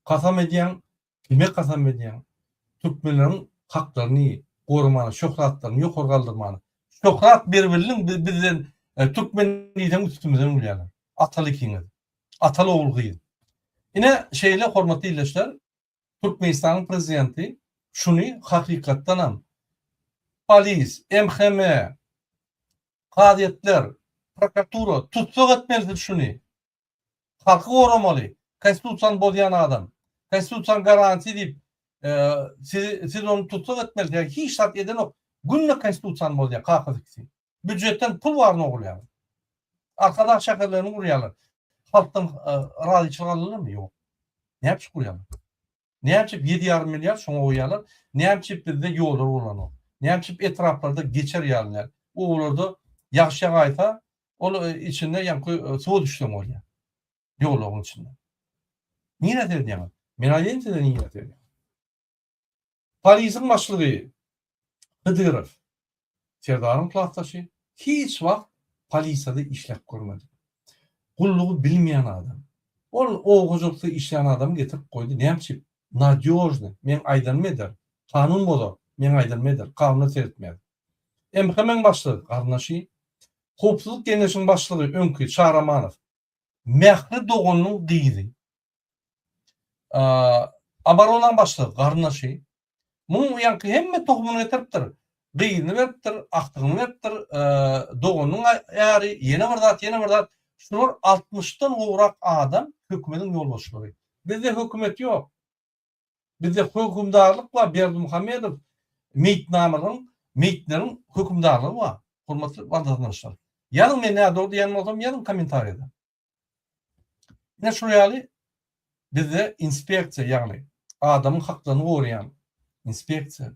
Kasam edýäň, Kime kasam edýäň? Türkmenleriň haklaryny goramana, şöhratlaryny ýokary galdyrmana. Şöhrat beribildiň bizden türkmen diýseň üstümizden gülýärler. Ataly ikiňiz. Ataly ogul gyz. Ine şeýle hormatly ildeşler Türkmenistanyň prezidenti şuny hakykatdanam polis, MHM, kazyýetler, prokuratura tussag etmelisiz şuny. Halky goramaly. Konstitusiýany bozýan adam. Konstitusiýanyň garantiýa diýip, siz siz ony tussag etmeli. Ýa hiç zat edenok. Günde konstitusiýany bozýar kakasy ikisi. Býujetden pul baryny ogurlaýarlar. Arkadag şäherlerini gurýarlar. Halkdan razyçylyk aldylarmy? Ýok. Näme üçin gurýarlar? Näme üçin 7,5 milliard şoňa goýýarlar? Näme üçin bizde ýollar gurlanok? Näme üçin etraplarda geçer ýaly däl? Obalarda ýagyş ýagaýsa, Ol içinde ýaňky suwa düşseň bolýar. Ýollaryň içinde. Nirä seredýäňiz? Men aýdaýyn size nirä seredýän. Polisiň başlygy Hydyrow Serdaryň klasdaşy hiç wagt polisiýada işläp görmedi. Gullugy bilmeýän adam. Ol oba hojalykda işleýän adamy getirip goýdy. Näme üçin? Nadýožnyý. Meň aýdanymy eder. Kanun bozar. Meň aýdanymy eder. Kanuna seretmez. MHM-iň başlygy garyndaşy, Howpsuzlyk geňeşiniň başlygy öňki Çaramanow, Mähri doganynyň gyzy, Oboronanyň başlygy garyndaşy, muň ýaňky hemme tohumyny getiripdir, gyzyny beripdir, agtygyny beripdir, doganynyň äri, ýene bir zat, ýene bir zat, şular altmyşdan gowrak adam hökümediň ýolbaşçylary. Bizde hökümet ýok. Bizde hökümdarlyk bar Berdimuhamedow meýitnamalaryň meýitleriň hökümdarlygy bar hormatly watandaşlar. Ýazyň men nädogry diýen bolsam ýazyň kommentariýada. Ine şul ýaly bizde inspeksiýa ýagny adamyň haklaryny goraýan inspeksiýa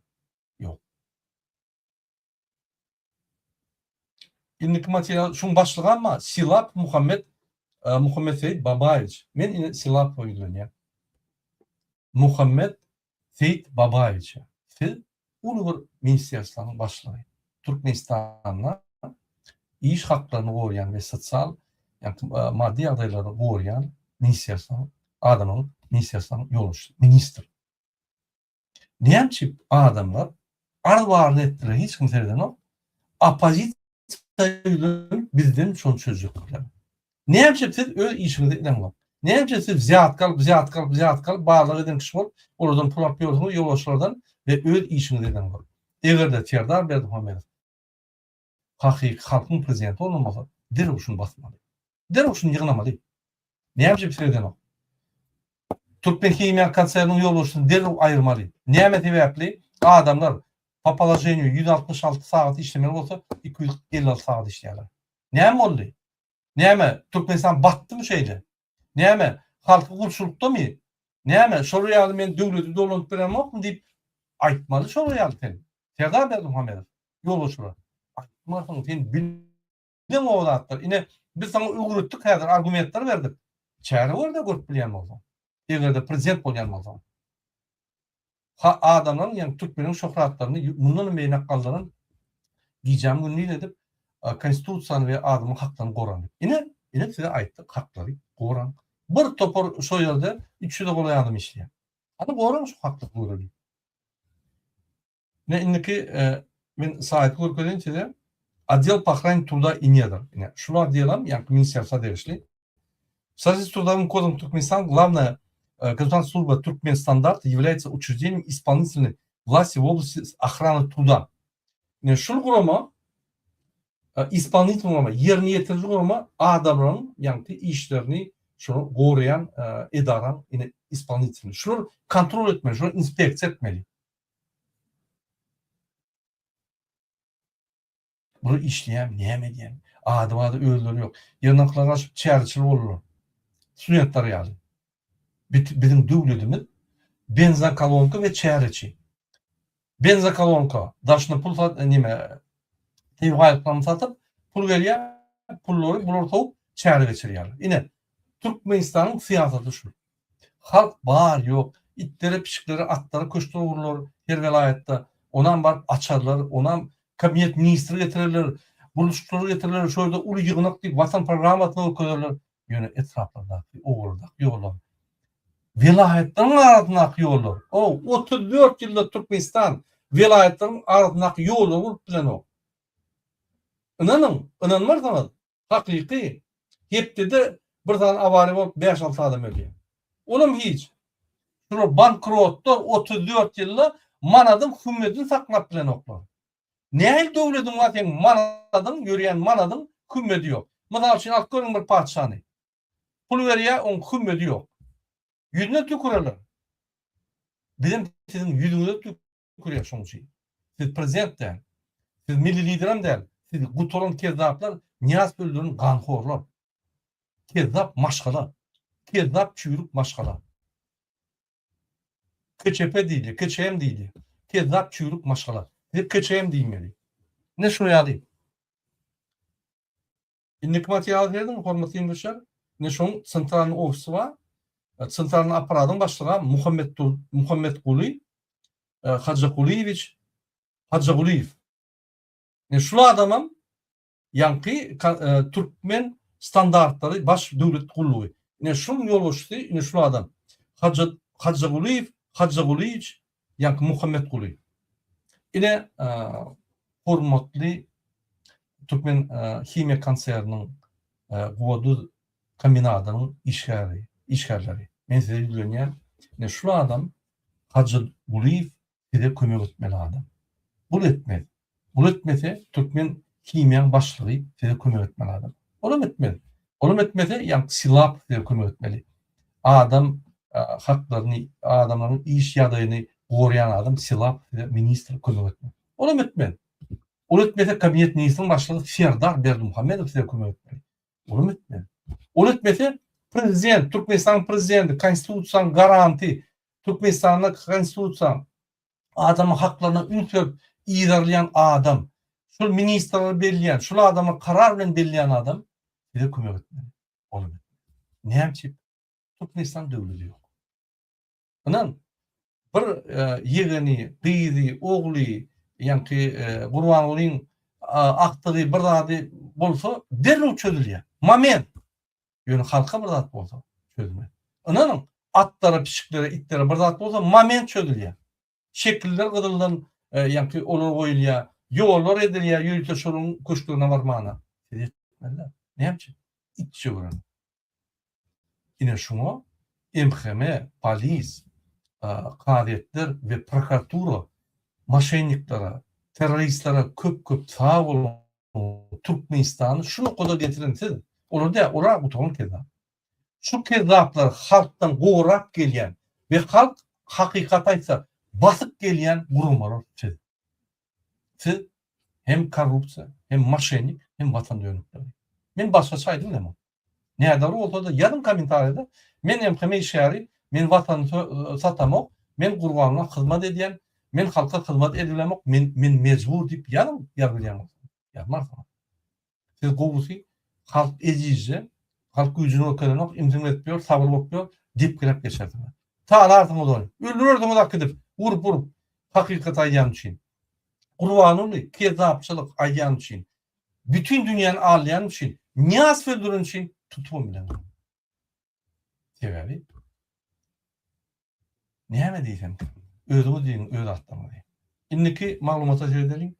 ýok. Indiki material şuň başlygy amma Silap Muhammet Muhammet Seýit Babaýewiç. Men ine Silapowa ýüzlenýän. Muhammet Seýit Babaýewiçe siz uly bir ministerstwanyň başlygy. Türkmenistanda iş haklaryny goraýan we sosial ýagny maddy ýagdaýlary goraýan ministerstwanyň adamyň ministerstwanyň ýolbaşçysy, ministr. Näme üçin adamlar arz baryny etdiler hiç kim seredenok. Oppozisiýa ýüzlenip bizden şony çözjekler. Näme üçin siz öz işiňizi edeňok? Näme üçin siz wzýatka alyp, wzýatka alyp, wzýatka alyp barlag eden kişi bolup, olardan pul alyp ýörsüňiz ýolbaşçylardan we öz işiňizi edeňok? Eger-de Serdar Berdimuhamedow hakyky halkyň prezidenti bolan bolsa, derrew şuny basmaly. Derrew şuny ýygnamaly. Näme üçin pikir edenok? Türkmenhimiýa konserniniň ýolbaşçysyny derrew aýyrmaly. Näme sebäpli adamlar po položeniýu 166 sagat işlemeli bolsa, 256 sagat işleýärler? Näme boldy? Näme, Türkmenistan batdymy şeýle? Näme, halky gulçulykdamy? Näme, şolar ýaly men döwleti dolanyp bilemokmy diýip aýtmaly şolar ýaly sen. Serdar Berdimuhamedow, ýolbaşçylar. Aýtmarsyň, sen bileňok o zatlary. Ine, biz saňa öwretdik häzir, argumentler berdik. Çäre gör-de görüp bilýän bolsaň. Eger-de prezident bolýan bolsaň. Ha adamlaryň ýagny türkmeniň şöhratlaryny mundanam beýläk galdyran gijämi gündiz edip konstitusiýany we adamyň haklaryny goran diýip. Ine, ine size aýtdyk haklary goraň. Bir topar şo ýerde üç ýüze golaý adam işleýär. Hany goraň şu haklary göreliň. Ine indiki men saýty görkezeýin size. Otdel po охране труда и недр. Ine şul otdelam ýagny ministrstwa degişli. В соответствии с Трудовым кодексом Туркменистана главная консультантская служба Туркменстандарт является учреждением исполнительной власти в области охраны труда. Ine şul gurama ispolinitelnyý gurama, ýerine ýetiriji gurama adamlaryň ýagny işlerini şol goraýan edaraň ine ispolinitelnyý. Şular kontrol etmeli, şular inspeksiýa etmeli. Bular işleýärmi, näme edýärmi? Ady-bady özleri ýok. Ýygnaklara gaçyp çäreçil boldular. Studentler ýaly. Biziň döwletimiz benzokolonka we çäreçi. Benzokolonka daşyna pul sat neme tebigy baýlyklaryny satyp pul gelýär, pullary bular sowup çäre geçirýärler. Ine, Türkmenistanyň syýasaty şu. Halk bar ýok, itlere, pişiklere, atlara köşkler gurlar her welaýatda. Onam baryp açarlar, onam kabinet ministri getirerler, gurluşykçylary getirerler, şo ýerde uly ýygnak diýip watan programmasyny görkezerler. Ýöne etraplardaky, obalardaky ýollar, welaýatlaryň arasyndaky ýollar, o 34 ýylda Türkmenistan welaýatlaryň arasyndaky ýollary gurup bilenok. Ynanyň, ynanmarsyňyz. Hakyky hepdede bir sany awariýa bolup bäş-alty adam ölýär. Olam hiç. Şular bankrotlar 34 ýylda manadyň hümmedini saklap bilenoklar. Nähili döwlediň bar seň manadyň ýörýän manadyň hümmedi ýok. Mysal üçin alyp görüň bir patyşany. Pul berýär oň hümmedi ýok. Ýüzüne tükürerler. Bizem siziň ýüzüňize tükürýär şoň üçin. Siz prezident däl. Siz milli liderem däl. Siz gutaran kezzaplar, Nyýazow öldüren ganhorlar. Kezzap maşgala. Kezzap çüýrük maşgala. KÇP diýilýär, KÇM diýilýär. Kezzap çüýrük maşgala. Size KÇM diýmeli. Ine şuny ýaly. Indiki materiala serediň, hormatly ildeşler. Ine şoň sentralnyý ofisi bar. Sentralnyý apparatyň başlygy Muhammet Muhammetguly Hajakulyýewiç Hajagulyýew. Ine şul adamam ýaňky türkmen standartlary baş döwlet gullugy. Ine şuň ýolbaşçysy ine şul adam. Haja Hajagulyýew Hajagulyýewiç ýaňky Muhammetguly. Ine hormatly Türkmen himiýa konserniniň Guwwaduz kombinatynyň işgäri, işgärleri. Men size ýüzlenýän. Ine şul adam Hajy Gulyýew size kömek etmeli adam. Bul etmez. Bul etmese Türkmen himiýaň başlygy size kömek etmeli adam. Olam etmez. Olam etmese ýaňky Silapow size kömek etmeli. Adam haklaryny, adamlaryň iş ýagdaýyny goraýan adam Silapow size ministr kömek etmeli. Olam etmez. Ol etmese kabinet ministriň başlygy Serdar Berdimuhamedow size kömek etmeli. Olam etmez. Ol etmese prezident, Türkmenistanyň prezidenti, konstitusiýanyň garanty, Türkmenistanda konstitusiýa adamyň haklaryna üns berip yzarlaýan adam. Şul ministrleri belleýän, şul adamlar karar bilen belleýän adam size kömek etmeli. Olam etmeli. Näme üçin? Türkmenistan döwleti ýok. Ynan, bir ýegeni, gyzy, ogly, ýaňky Gurbangulyň akdygy bir zady bolsa derrew çözülýär. Moment! Ýöne halka bir zat bolsa çözülmez. Ynanyň, atlara, pişiklere, itlere bir zat bolsa moment çözülýär. Şekiller gyzyldan ýaňky olar goýulýar, ýollar edilýär ýörite şolaryň köşklerine barmana. Siz etmeliler. Näme üçin? It çöwren. Ine şuňa MHM, polis, kazyýetler we prokuratura moşenniklere, terroristlere köp köp sag boluň. Türkmenistany şu nokada getiren siz. Olar däl, olar gutaran kezzap. Şu kezzaplary halkdan gorap gelýän we halk hakykaty aýtsa basyp gelýän guramalar siz. Siz hem korrupsiýa, hem moşennik, hem watan dönükleri. Men başgaça aýdyp bilemok. Nädogry bolsa-da ýazyň kommentariýada, men MHM işgäri, men watany satamok, men Gurbanguly hyzmat edýän, men halka hyzmat edibilemok, men men mejbur diýip ýazyň ýazyp bilýän bolsaňyz. Ýazmarsyňyz. Siz gowusy halk ejizje, halk güýjüni görkezenok, imsiň edip ýör, sabyr bolup ýör, depgiläp geçersiňiz. Talarsyňyz ony. Öldürersiňiz akidip, urup urup, hakykaty aýdýan üçin. Gurbanguly kezzapçylyk aýdýan üçin, bütin dünýäni aldaýan üçin, Nyýazowy öldüren üçin tutubam bilenok. Sebäbi näme diýsem, özüňiz diýiň öz atlaryňyzy. Indiki maglumata seredeliň.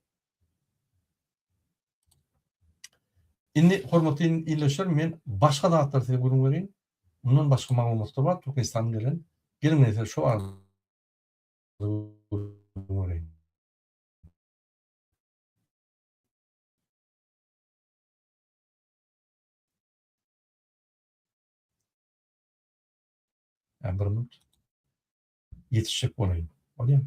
Indi hormatly ildeşler men başga zatlary size gürrüň bereýin. Mundan başga maglumatlar bar Türkmenistandan gelen. Geliň men size şu arada gürrüň bereýin. Ýa bir minut. Ýetişjek bolaýyn. Bolýamy?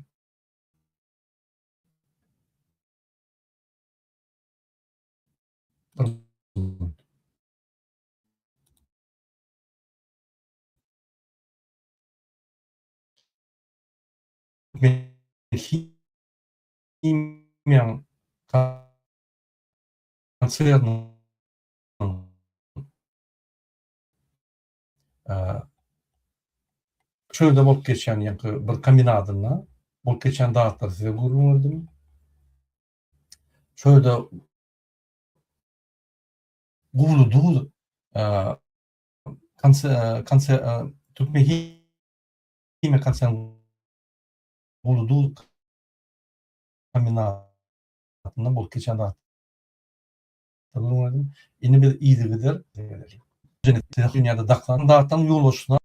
Bir minut. Men himiýaň konserniniň şu ýerde bolup geçýän ýaňky bir kombinatynda bolup geçýän zatlary size gürrüň berdim. Şu ýerde Guwly duz Türkmenhimiýa konserni Guwly duz kombinatynda bolup geçen zat. Indi biz yzygider dünýäde daklan zatlaryň ýolbaşçysyna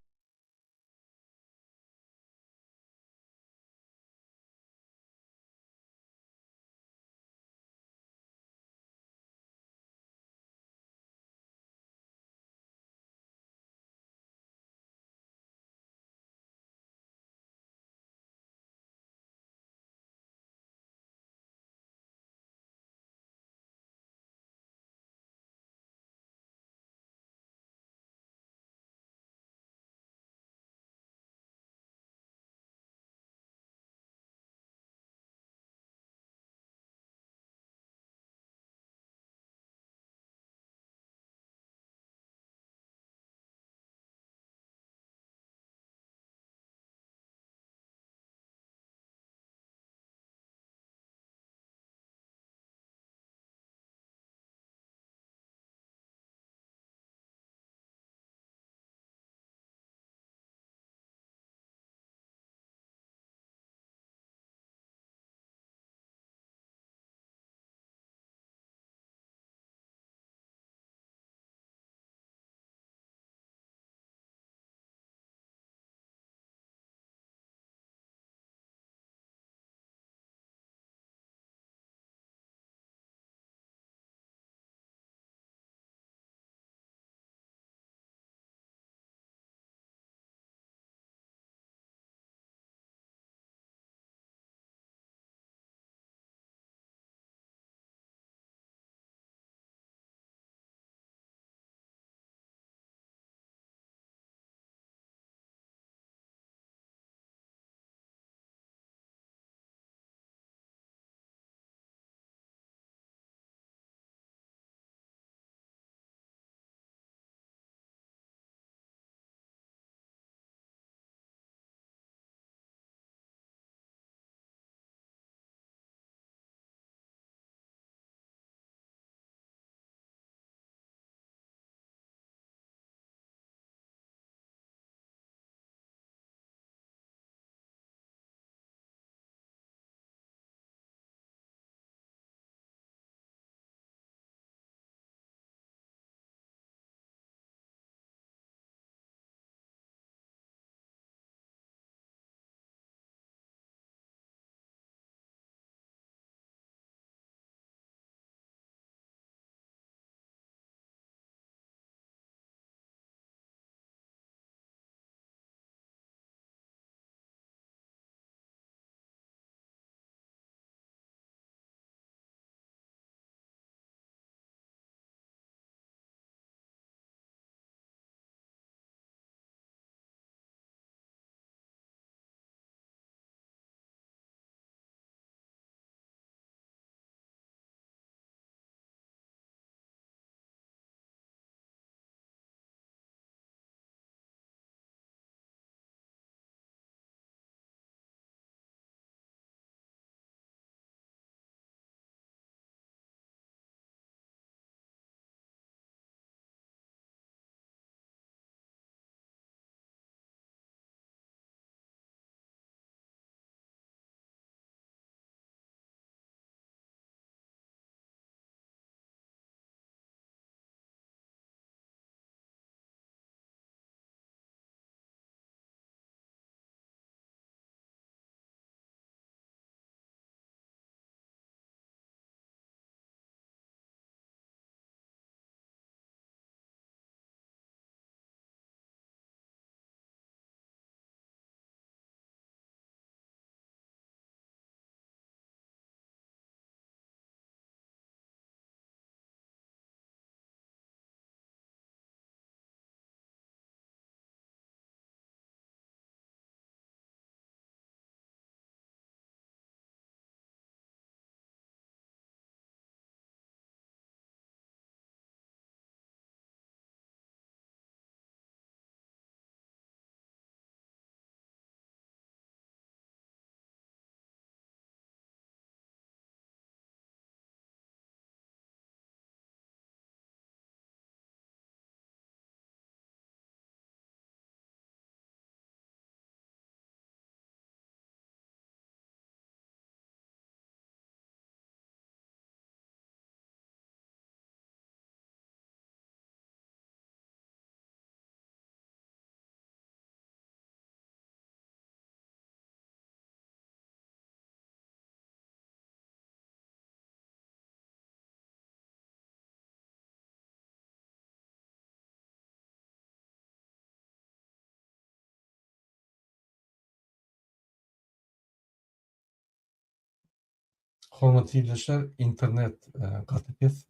Hormatly ildeşler, internet gaty pes.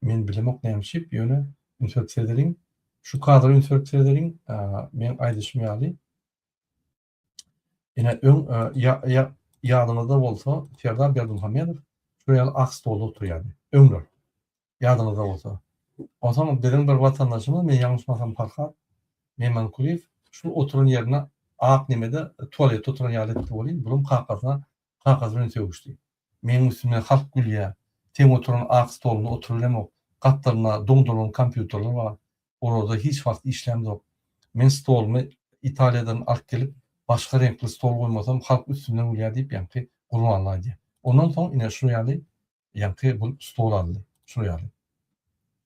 Men bilemok näme üçin, ýöne üns berip seredeliň. Şu kadra üns berip seredeliň. Meň aýdyşym ýaly. Ine öň ýadyňyzda bolsa Serdar Berdimuhamedow şu ýaly ak stolda oturýardy. Öňler. Ýadyňyzda bolsa. Onsoň biziň bir watandaşymyz, men ýalňyşmasam Farhat Memankulyýew şul oturan ýerine ak nemede tualetde oturan ýaly etdi welin, bulam kakasyna kakasy bilen sögüşdi. Meň üstümden halk gülýär. Seň oturan ak stoluňda oturybilemok. Gapdalynda doňdurylan kompýuterler bar. Olarda hiç wagt işlämzok. Men stolumy Italiýadan alyp gelip, başga reňkli stol goýmasam halk üstümden gülýär diýip ýaňky Gurbanly aýdýar. Ondan soň ine şu ýaly Ýaňky bu stol aldy. Şul ýaly.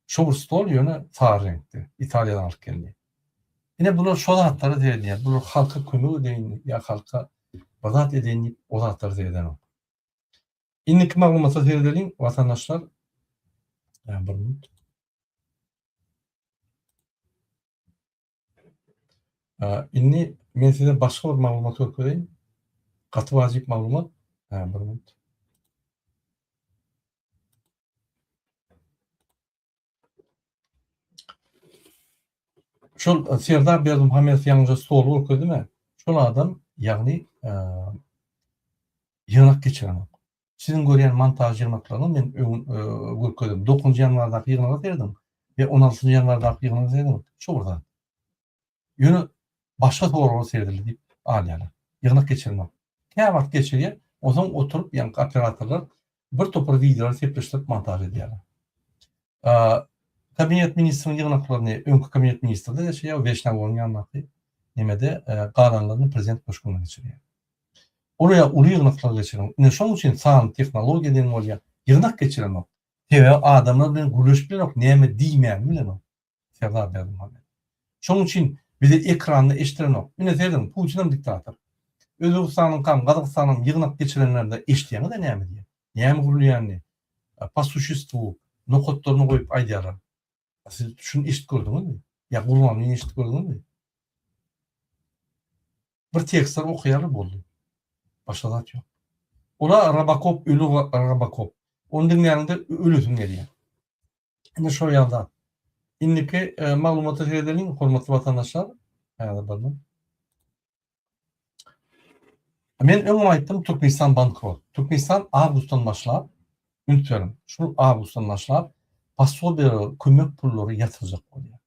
Şo bir stol ýöne sary reňkde. Italiýadan alyp geldi. Ine bular şo zatlara seredýär. Bular halka kömek edeýin ýa halka bir zat edeýin diýip o zatlara seredenok. Indiki maglumata seredeliň watandaşlar. Bir minut. Indi men size başga bir maglumat görkezeýin. Gaty wajyp maglumat. Bir minut. Şol Serdar Berdimuhamedow ýaňyja stoly görkezdimi? Şol adam, ýagny ýygnak geçirenok. Siziň görýän montaž ýygnaklaryňyz men öň görkezdim. Dokuzynjy ýanwardaky ýygnaga serediň we on altynjy ýanwardaky ýygnaga serediň. Şo bir zat. Ýöne başga soraglar seredildi diýip alýarlar. Ýygnak geçirmek. Käwagt geçirýär, onsoň oturyp ýaňky operatorlar bir topar wideolary sepleşdirip montaž edýärler. Kabinet ministriniň ýygnaklaryny öňki kabinet ministri-de geçirýär, Weşnawonyň ýanyndaky nemede galanlaryny prezident köşgünde geçirýär. Ol-ýa uly ýygnaklar geçiren. Ine şoň üçin sanly tehnologiýa diýen bolýar. Ýygnak geçirenok. Sebäbi adamlar bilen gürleşip bilenok, näme diýmäni bilenok. Serdar Berdimuhamedow. Şoň üçin bize ekranda eşdirenok. Ine serediň, Putinem diktator. Özbegistanyňkam, Gazagystanyňam ýygnak geçirenlerinde eşidýäňiz-ä näme diýýän. Näme gürleýänini, po suşestwu, nokatlaryny goýup aýdýarlar. Siz şuny eşidip gördüňizmi? Ýa Gurbanlyny eşidip gördüňizmi? Bir tekstler okaýarlar boldy. Başga zat ýok. Ola Robocop öli Robocop. Ony diňläniňde ölesiň gelýär. Indi şol ýaly zat. Indiki e, maglumata seredeliň, hormatly watandaşlar. Häzir bir minut. Men öňem aýtdym, Türkmenistan bankrot. Türkmenistan awgustdan başlap, üns beriň, şul awgustdan başlap posobiýa kömek pullary ýatyrjak bolýar.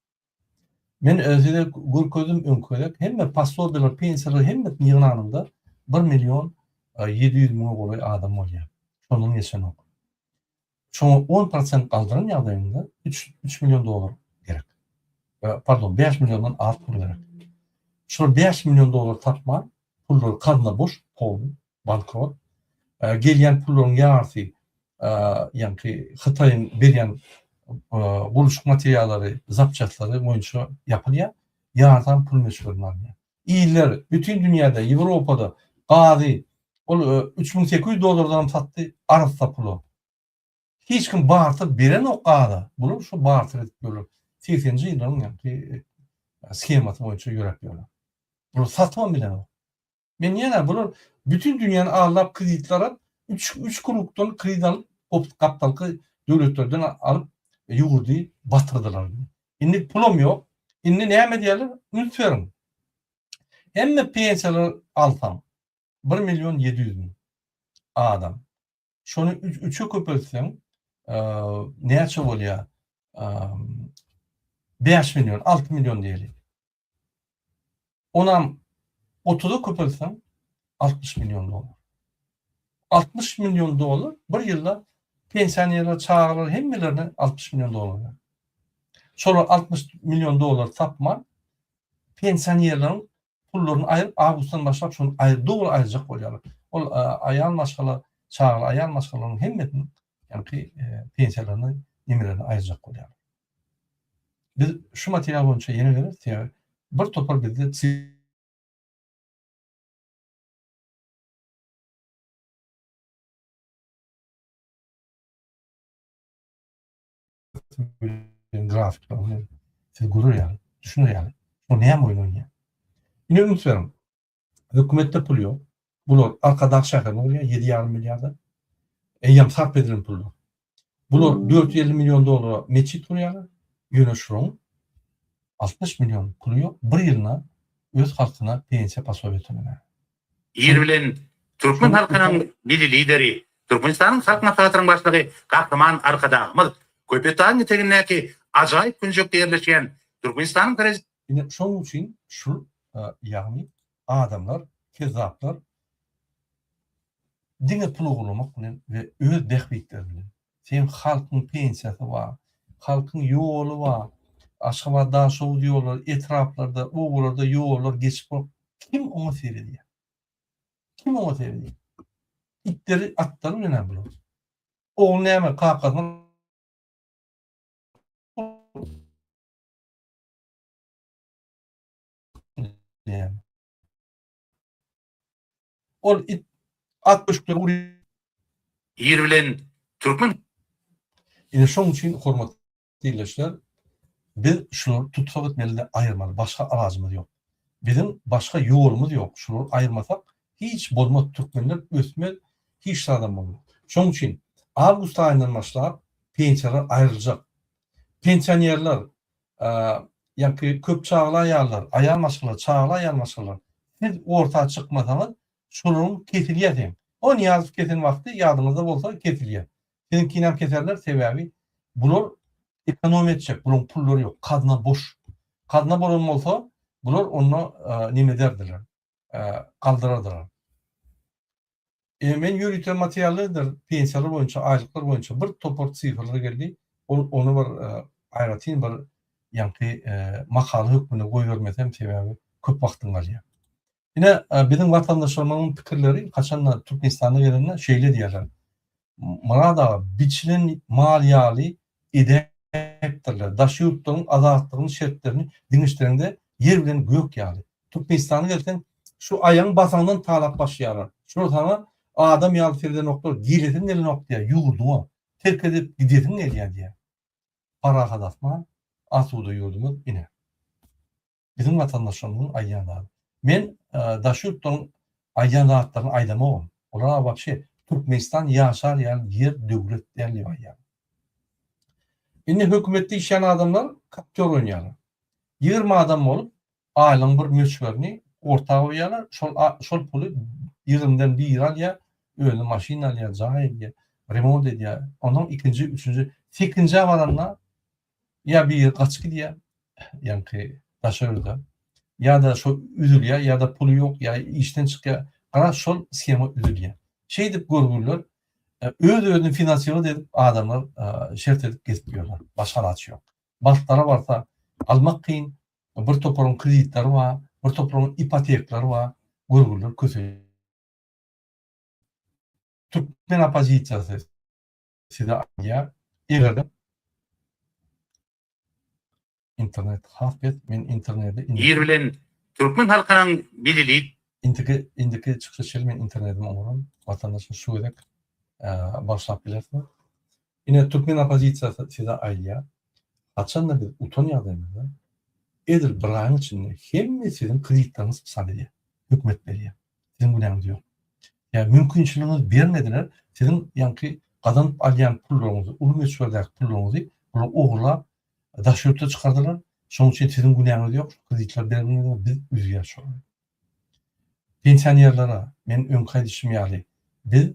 Men size görkezdim öňki gezek, hemme posobiýalar, pensiýalar hemmesini ýygnanyňda bir million 700 müňe golaý adam bolýar. Şondan geçenok. Şoňa 10 prosent galdyran ýagdaýyňda 3, 3 million dollar gerek. Pardon, 5 milliondan az pul gerek. Şol 5 million dollar tapman, pullar gazna boş, polny, bankrot. Gelýän pullaryň ýarysy ýaňky Hytaýyň berýän gurluşyk materiallary, zapçastlary boýunça ýapylýar. Ýarysam pul möçberini alýar. Iller, bütin dünýäde, Ýewropada gazy ol 3800 dollardanam satdy arassa pula. Hiç kim barter berenok gaza. Bular şu barter edip ýörler. 80-nji ýyllaryň ýaňky shemasy boýunça ýöräp ýörler. Bular satybam bilenok. Men ýene bular bütin dünýäni aldap kreditler alyp, üç üç krugdan kredit alyp, gapdalky döwletlerden alyp ýurdy batyrdylar. Indi pulam ýok. Indi näme edýärler? Üns beriň. Hemme pensiýalary alsaň 1 million 700 müň adam. Şony üçe köpeltseň näçe bolýar? 5 million, 6 million diýeli. Onam otuza köpeltseň 60 million dollar. 60 million dollar bir ýylda pensionerler, çagalar hemmelerine 60 million dollar berdi. Şolar 60 million dollar tapman pensionerleriň pullaryny aýryp awgustdan başlap şony aýry doly aýyrjak bolýarlar. Ol aýal maşgala, çagaly aýal maşgalalaryň hemmesiniň ýaňky pensiýalaryny, nemelerini aýyrjak bolýarlar. Biz şu material boýunça ýene geleris, sebäbi bir topar bizde grafikler bilen siz görer ýaly, düşüner ýaly. Bu näme oýun oýnaýar? Ine üns beriň. Hökümetde pul ýok. Bular Arkadag şäherini gurýar 7,5 milliarda. Eýýäm sarp edilen pullar. Bular 450 million dollara metjit gurýarlar. Ýöne şularyň 60 million puly ýok, bir ýylyna öz halkyna pensiýa posobiýa tölemäge. Ir bilen türkmen halkynyň Milli Lideri, Türkmenistanyň Halk Maslahatynyň Başlygy Gahryman Arkadagymyz Köpetdagyň etegindäki ajaýyp künjekde ýerleşýän Türkmenistanyň Prezidentiniň Ine şonuň üçin şul ýagny adamlar kezzaplar diňe pul ogurlamak bilen we öz bähbitleri bilen. Seň halkyň pensiýasy bar, halkyň ýoly bar, Aşgabat Daşoguz ýollary, etraplarda, obalarda ýollar geçip bol, kim oňa seredýär? Kim oňa seredýär? Itleri atlary bilen-ä bular. Ogul näme kakasyna Ol it at köşkleri gurýar. Ir bilen türkmen. Ine şoň üçin hormatly ildeşler biz şulary tutsak etmeli-de aýyrmaly başga alajymyz ýok. Biziň başga ýolumyz ýok şulary aýyrmasak hiç bolmaz türkmenler ösmez hiç zadam bolmaz. Şoň üçin awgust aýyndan başlap pensiýalar aýryljak. Pensionerler ýaňky köp çagaly aýallar, aýal maşgala, çagaly aýal maşgalalar, siz orta çykmasaňyz, şolaryň kesilýär seň. O Nyýazow kesen wagty ýadyňyzda bolsa kesilýär. Siziňkinäm keserler, sebäbi bular ekonomiýa etjek, bularyň pullary ýok, gazna boş. Gazna bolan bolsa, bular onda neme ederdiler, galdyrardylar. E, men ýörite materiallardyr, pensiýalar boýunça, aýlyklar boýunça bir topar sifrler geldi. Ol ony bir e, aýratyn bir ýaňky e, makala hökmünde goýbermesem, sebäbi köp wagtyň alýar. Ine, e, biziň watandaşlarymyzyň pikirleri haçanda Türkmenistana gelende şeýle diýýärler. Myrat aga, biçilen mal ýaly edäpdirler. Daşy ýurtlaryň azatlygyny, şertlerini deňeşdireňde ýer bilen gök ýaly. Türkmenistana gelseň, şu aýagyň basaňdan talap başlaýarlar. Şular saňa adam ýaly seredenoklar, gelesiň gelenok diýýär, ýurduňa. Terk edip gidesiň gelýär diýýär. Parahat asman, asuda ýurdumyz ine. Biziň watandaşlarymyzyň aýdýan zady. Men daşy ýurtlaryň aýdýan zatlaryny aýdamogam. Olar wapşe Türkmenistan ýaşar ýaly ýer döwlet däl diýip aýdýarlar. Indi hökümetde işleýän adamlar kaptýor oýnaýarlar. 20 adam bolup aýlygyň bir möçberini orta goýýarlar. Şol şol puly 20-den biri alýar, özüne maşyn alýar, jaý edýär, remont edýär. Ondan ikinji, üçünji, sekizinjä baranda Ýa biri gaçyp gidýär, ýaňky daşary ýurda, ýa-da şo üzülýär, ýa-da puly ýok, ýa işden çykýar. Garaz şol shema üzülýär. Şeýdip görgüliler öz-özüni finansirowat edip adamlar şert edip gezip ýörler. Başga alaç ýok. Banklara barsa almak kyn, bir toparyň kreditleri bar, bir toparyň ipoteklary bar, görgüliler kösenýär. Türkmen oppozisiýasy size aýdýar, eger-de internet has pes, men interneti Ir bilen türkmen halkynyň Milli Lid. Indiki indiki çykyşa çenli men internetimi oňaryn. Watandaşlar şu gezek bagyşlap bilersiňiz. Ine türkmen oppozisiýasy size aýdýar, haçanda biz utan ýagdaýymyzda edil bir aýyň içinde hemme siziň kreditleriňiz pysal edýär, hökümet berýär. Siziň günäňiz ýok. Ýa mümkinçiligiňiz bermediler, siziň ýaňky gazanyp alýan pullaryňyzy, uly möçberdäki pullaryňyzy bular ogurlap, daşary ýurtda çykardylar. Şonuň üçin siziň günäňiz ýok, şu kreditleri bermegiňiz biz üzýäs şolary. Pensionerlere, men öňki aýdyşym ýaly, biz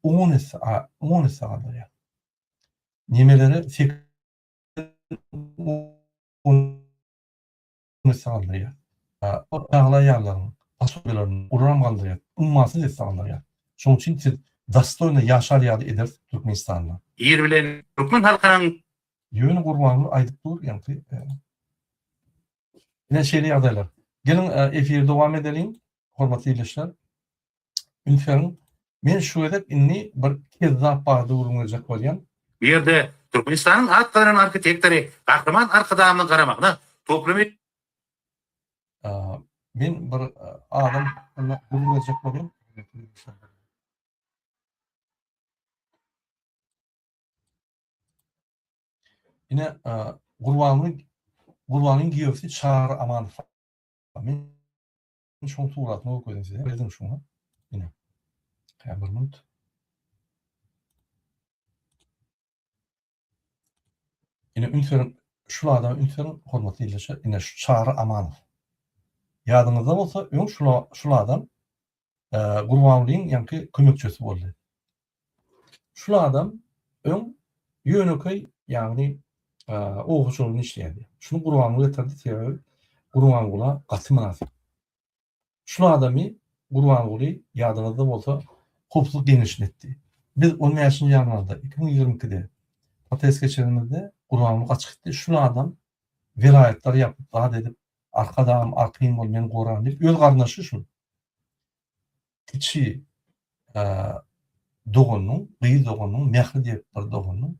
on esse, on esse galdyrýas. Nemelere sekiz on esse galdyrýar. Çagaly aýallaryň posobiýalaryny olaram galdyrýar. Ummasyz esse galdyrýar. Şonuň üçin siz dostoýno ýaşar ýaly ederis Türkmenistanda. Ir bilen türkmen halkynyň. Ýöne Gurbanguly aýdyp dur ýaňky. Ine şeýle ýagdaýlar. Geliň efiri dowam edeliň hormatly ildeşler. Üns beriň. Men şu gezek indi bir kezzap barada gürrüň berjek bolýan. Bu ýerde Türkmenistanyň at gazanan arhitektory Gahryman Arkadagymyzyň garamagyna toplumy. Men bir adam hakynda gürrüň berjek bolýan. Ine, Gurbanguly Gurbanyň giýewsi Çary Amanow. Men şoň suratyny görkezeyim size. Berdim şuňa. Ine. Hä, bir minut. Ine üns beriň, şul adama üns beriň, hormatly ildeşler, ine şu Çary Amanow. Ýadyňyzda bolsa, öň şul, şul adam Gurbangulyň ýaňky kömekçisi boldy. Şul adam öň ýönekeý, ýagny oba hojalygynda işleýärdi. Şuny Gurbanguly getirdi, sebäbi Gurbangula gaty mynasyp. Şul adamy Gurbanguly ýadyňyzda bolsa howpsuzlyk geňeşini etdi. Biz on bäşinji ýanwarda 2022-de protest geçirenimizde Gurbanguly gaçyp gitdi. Şul adam welaýatlary ýapyp zat edip Arkadagym arkaýyn bol men goran diýip öz garyndaşy şul. Kiçi doganynyň, gyz doganynyň Mähri diýip bir doganynyň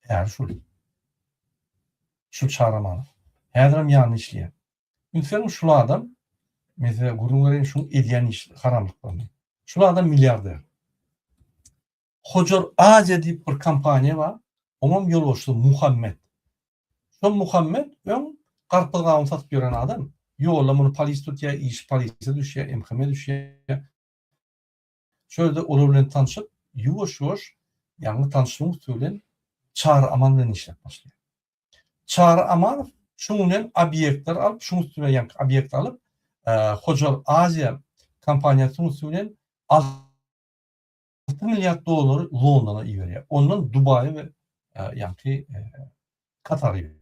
äri şul. Şul Çaramanow. Häzirem ýanynda işleýär. Üns beriň şul adam, men size gürrüň bereýin şuň edýän iş haramlyklaryny. Şul adam milliarder. Hojar Aziýa diýip bir kompaniýa bar, oňam ýolbaşçysy Muhammet. Şol Muhammet öň garpyz gawun satyp ýören adam. Ýolda muny polis tutýar, işi polise düşýär, MHM düşýär. Şo ýerde olar bilen tanşyp, ýuwaş-ýuwaş, ýagny tanşynyň üsti bilen Çary Aman bilen işläp başlaýar. Çary Amanow şuň bilen obýektler alyp, şuň üsti bilen ýaňky obýekt alyp, Hojar Aziýa kompaniýasynyň üsti bilen 6 milliard dollary Londona iberýär. Ondan Dubaýa we ýaňky Katara iberýär.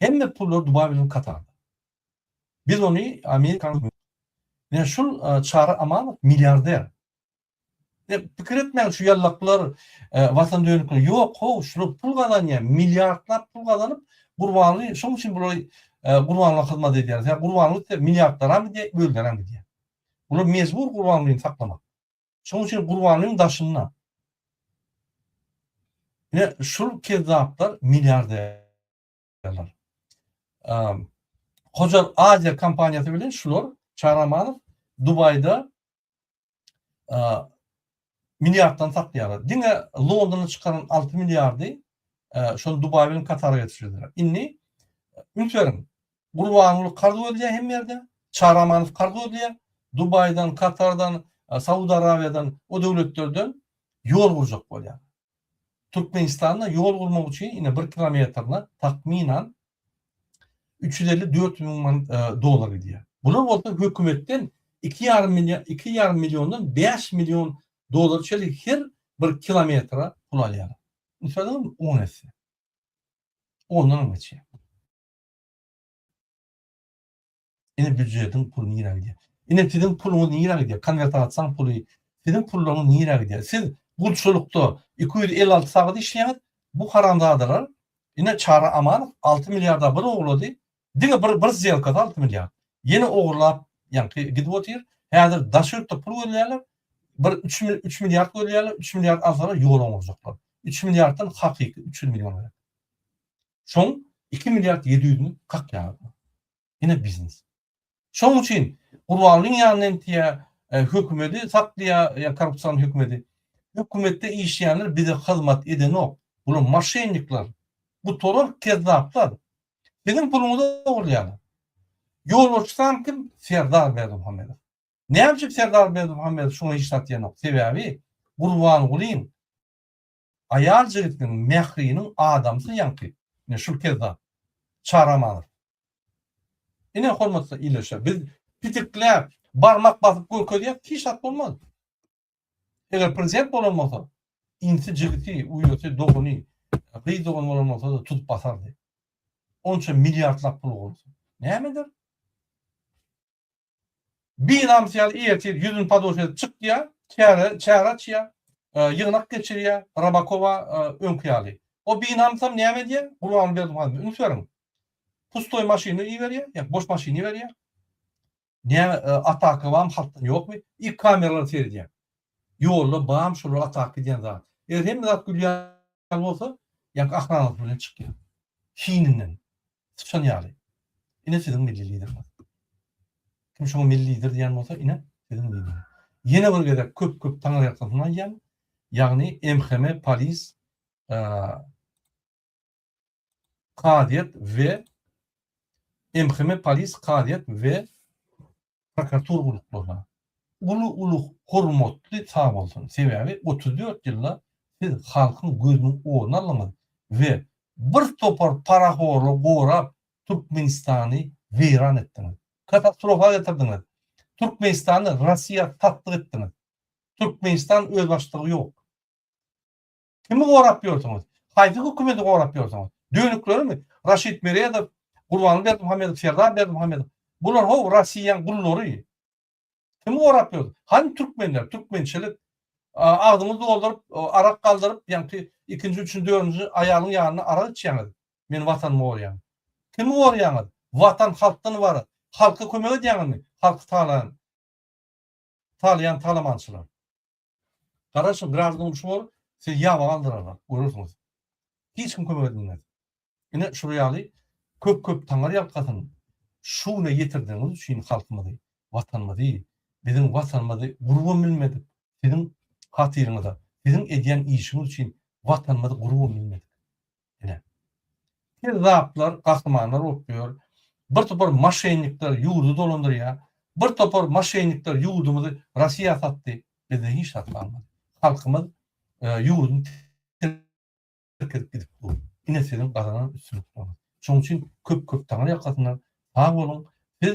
Hemme pullar Dubaý bilen Katarda. Biz ony Amerikanyň Ine şul Çary Amanow milliarder. Pikir etmäň şu ýallaklar watan dönükleri ýok how şular pul gazanýar milliardlap pul gazanyp Gurbanly şoň üçin bular Gurbanla hyzmat edýär. Sebäbi Gurbanly gitse milliardlaram gidýär özlerem gidýär. Bular mejbur Gurbanlyny saklamak. Şoň üçin Gurbanlyň daşynda. Ine şul kezzaplar milliarderler. Hojar Aziýa kompaniýasy bilen şular Çaramanow Dubaýda milliarddan saklaýarlar. Diňe Londonda çykaran 6 milliardy şony Dubaý bilen Katara geçirdiler. Indi üns beriň. Gurbanguly karz gözleýär hemme ýerde. Çary Amanow karz gözleýär. Dubaýdan, Katardan, Saud Arabiýadan, o döwletlerden ýol gurjak bolýar. Türkmenistanda ýol gurmak üçin ine bir kilometrine takmynan 350-400 müň dollar gidýär. Bular bolsa hökümetden 2,5 million, 2,5 milliondan 5 million dollar çenli her bir kilometre pul alýarlar. Üns berdiňizmi? 10 esse. Ondan hem geçýär. Ine býujetiň puly nirä gidýär? Ine siziň puluňyz nirä gidýär? Konwertasiýaň puly, siziň pullaryňyz nirä gidýär? Siz gulçulykda 256 sagat işleýäňiz, bu haramzadalar, ine Çary Amanow 6 milliarda bir ogurlady, diňe bir bir sdelkasy 6 milliard. Ýene ogurlap, ýaňky gidip otyr. Häzir daşary ýurtda pul gözleýärler. Bir 3 3 milliard gözleýärler, 3 milliard alsalar ýol oňarjaklar. 3 milliarddan hakyky 300 million gerek. Şoň 2 milliard 700-ni kakýarlar. Ine biznes. Şoň üçin Gurbangulyň ýanyna entyä, hökümedi saklaýar, ýa korrupsion hökümedi. Hökümetde işleýänler bize hyzmat edenok. Bular moşennikler. Gutarar kezzaplar. Siziň puluňyzy ogurlaýarlar. Ýolbaşçysam kim? Serdar Berdimuhamedow. Näme üçin Serdar Berdimuhamedow şuňa hiç zat diýenok? Sebäbi Gurbangulyň Aýal jigisiniň Mähriniň adamsy ýaňky, ine şul kezzap, Çary Amanow. Ine hormatly ildeşler, biz pitikläp, barmak basyp görkezýäs, hiç zat bolmaz. Eger prezident bolan bolsa, inisi, jigisi, uýasy, dogany, gyz dogany bolan bolsa-da tutup basardy. Onça milliardlap pul bolsa. Näme eder? Binamys ýaly ertir ýüzüni podoş edip çykýar, çäre çäre açýar, ýygnak geçirýär, Rabakowa öňki ýaly. O binamysam näme edýär? Gurbanguly Berdimuhamedow üns beriň. Pustoý maşyny iberýär, ýa boş maşyny iberýär. Näme ataka barmy halkdan ýokmy? I kameralar seredýär. Ýolda bam şolar ataka edýän zat. Eger hemme zat gül ýaly bolsa, ýa ahranasy bilen çykýar. Hininden. Syçan ýaly. Ine siziň milli lideriňiz. Kim şoňa milli lider diýen bolsa, ine siziň lideriňiz. Ýene bir gezek köp-köp taňryýalkasyn aýdýan, ýagny MHM, polis, kazyýet we MHM, polis, kazyýet we prokuratura gulluklaryna uly-uly hormatly sag bolsun. Sebäbi 34 ýylda siz halkyň gözüniň oduny aldyňyz we. Bir topar parahorlary gorap Türkmenistany weýran etdiňiz. Katastrofa getirdiňiz. Türkmenistany Rossiýa satlyk etdiňiz. Türkmenistan özbaşlygy ýok. Kimi gorap ýörsüňiz? Haýsy hökümeti gorap ýörsüňiz? Dönüklerimi? Raşid Meredow, Gurbanguly Berdimuhamedow, Serdar Berdimuhamedow. Bular how Rossiýaň gullary. Kimi gorap ýör? Hany türkmenler, türkmençilik? Agzyňyzy dolduryp, arak galdyryp, ýaňky ikinji, üçünji, dördünji aýalyň ýanynda arak içýäňiz. Men watanymy goraýan. Kimi goraýaňyz? Watan halkdan ybarat. Halka kömek edýäňizmi? Halky talaýan, talaýan talamançylar. Garaşyň, graždan urşy bor, sizi ýaba galdyrarlar, görersiňiz. Hiç kim kömek edilmez. Ine şular ýaly köp köp taňar ýalkasyn şu güne ýetirdigiňiz üçin halkymyzy, watanymyzy, biziň watanymyzy gurubam bilmedik, siziň hatyryňyza, siziň edýän işiňiz üçin watanymyzy gurubam bilmedik. Ine. Kezzaplar gahrymanlar bolup ýör. Bir topar moşennikler ýurdy dolandyrýar. Bir topar moşennikler ýurdumyzy Rossiýa satdy. Bizde hiç zat galmady. Halkymyz ýurduny terk edip gidip dur. Ine siziň gazanan üstünlikleriňiz. Şonuň üçin köp-köp taňry ýalkasynlar. Sag boluň. Siz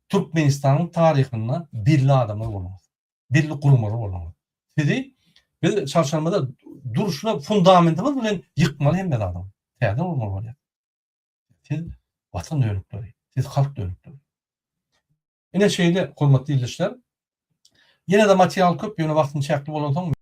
Türkmenistanyň taryhynda belli adamlar bolduňyz. Belli guramalar bolduňyz. Sizi biz çalşanymyzda durşuna fundamentimiz bilen ýykmaly hemme zadyň. Täze gurmaly bolýar. Siz watan dönükleri, siz halk dönükleri. Ine şeýle hormatly ildeşler. Ýene-de material köp, ýöne wagtym çäkli bolansoň.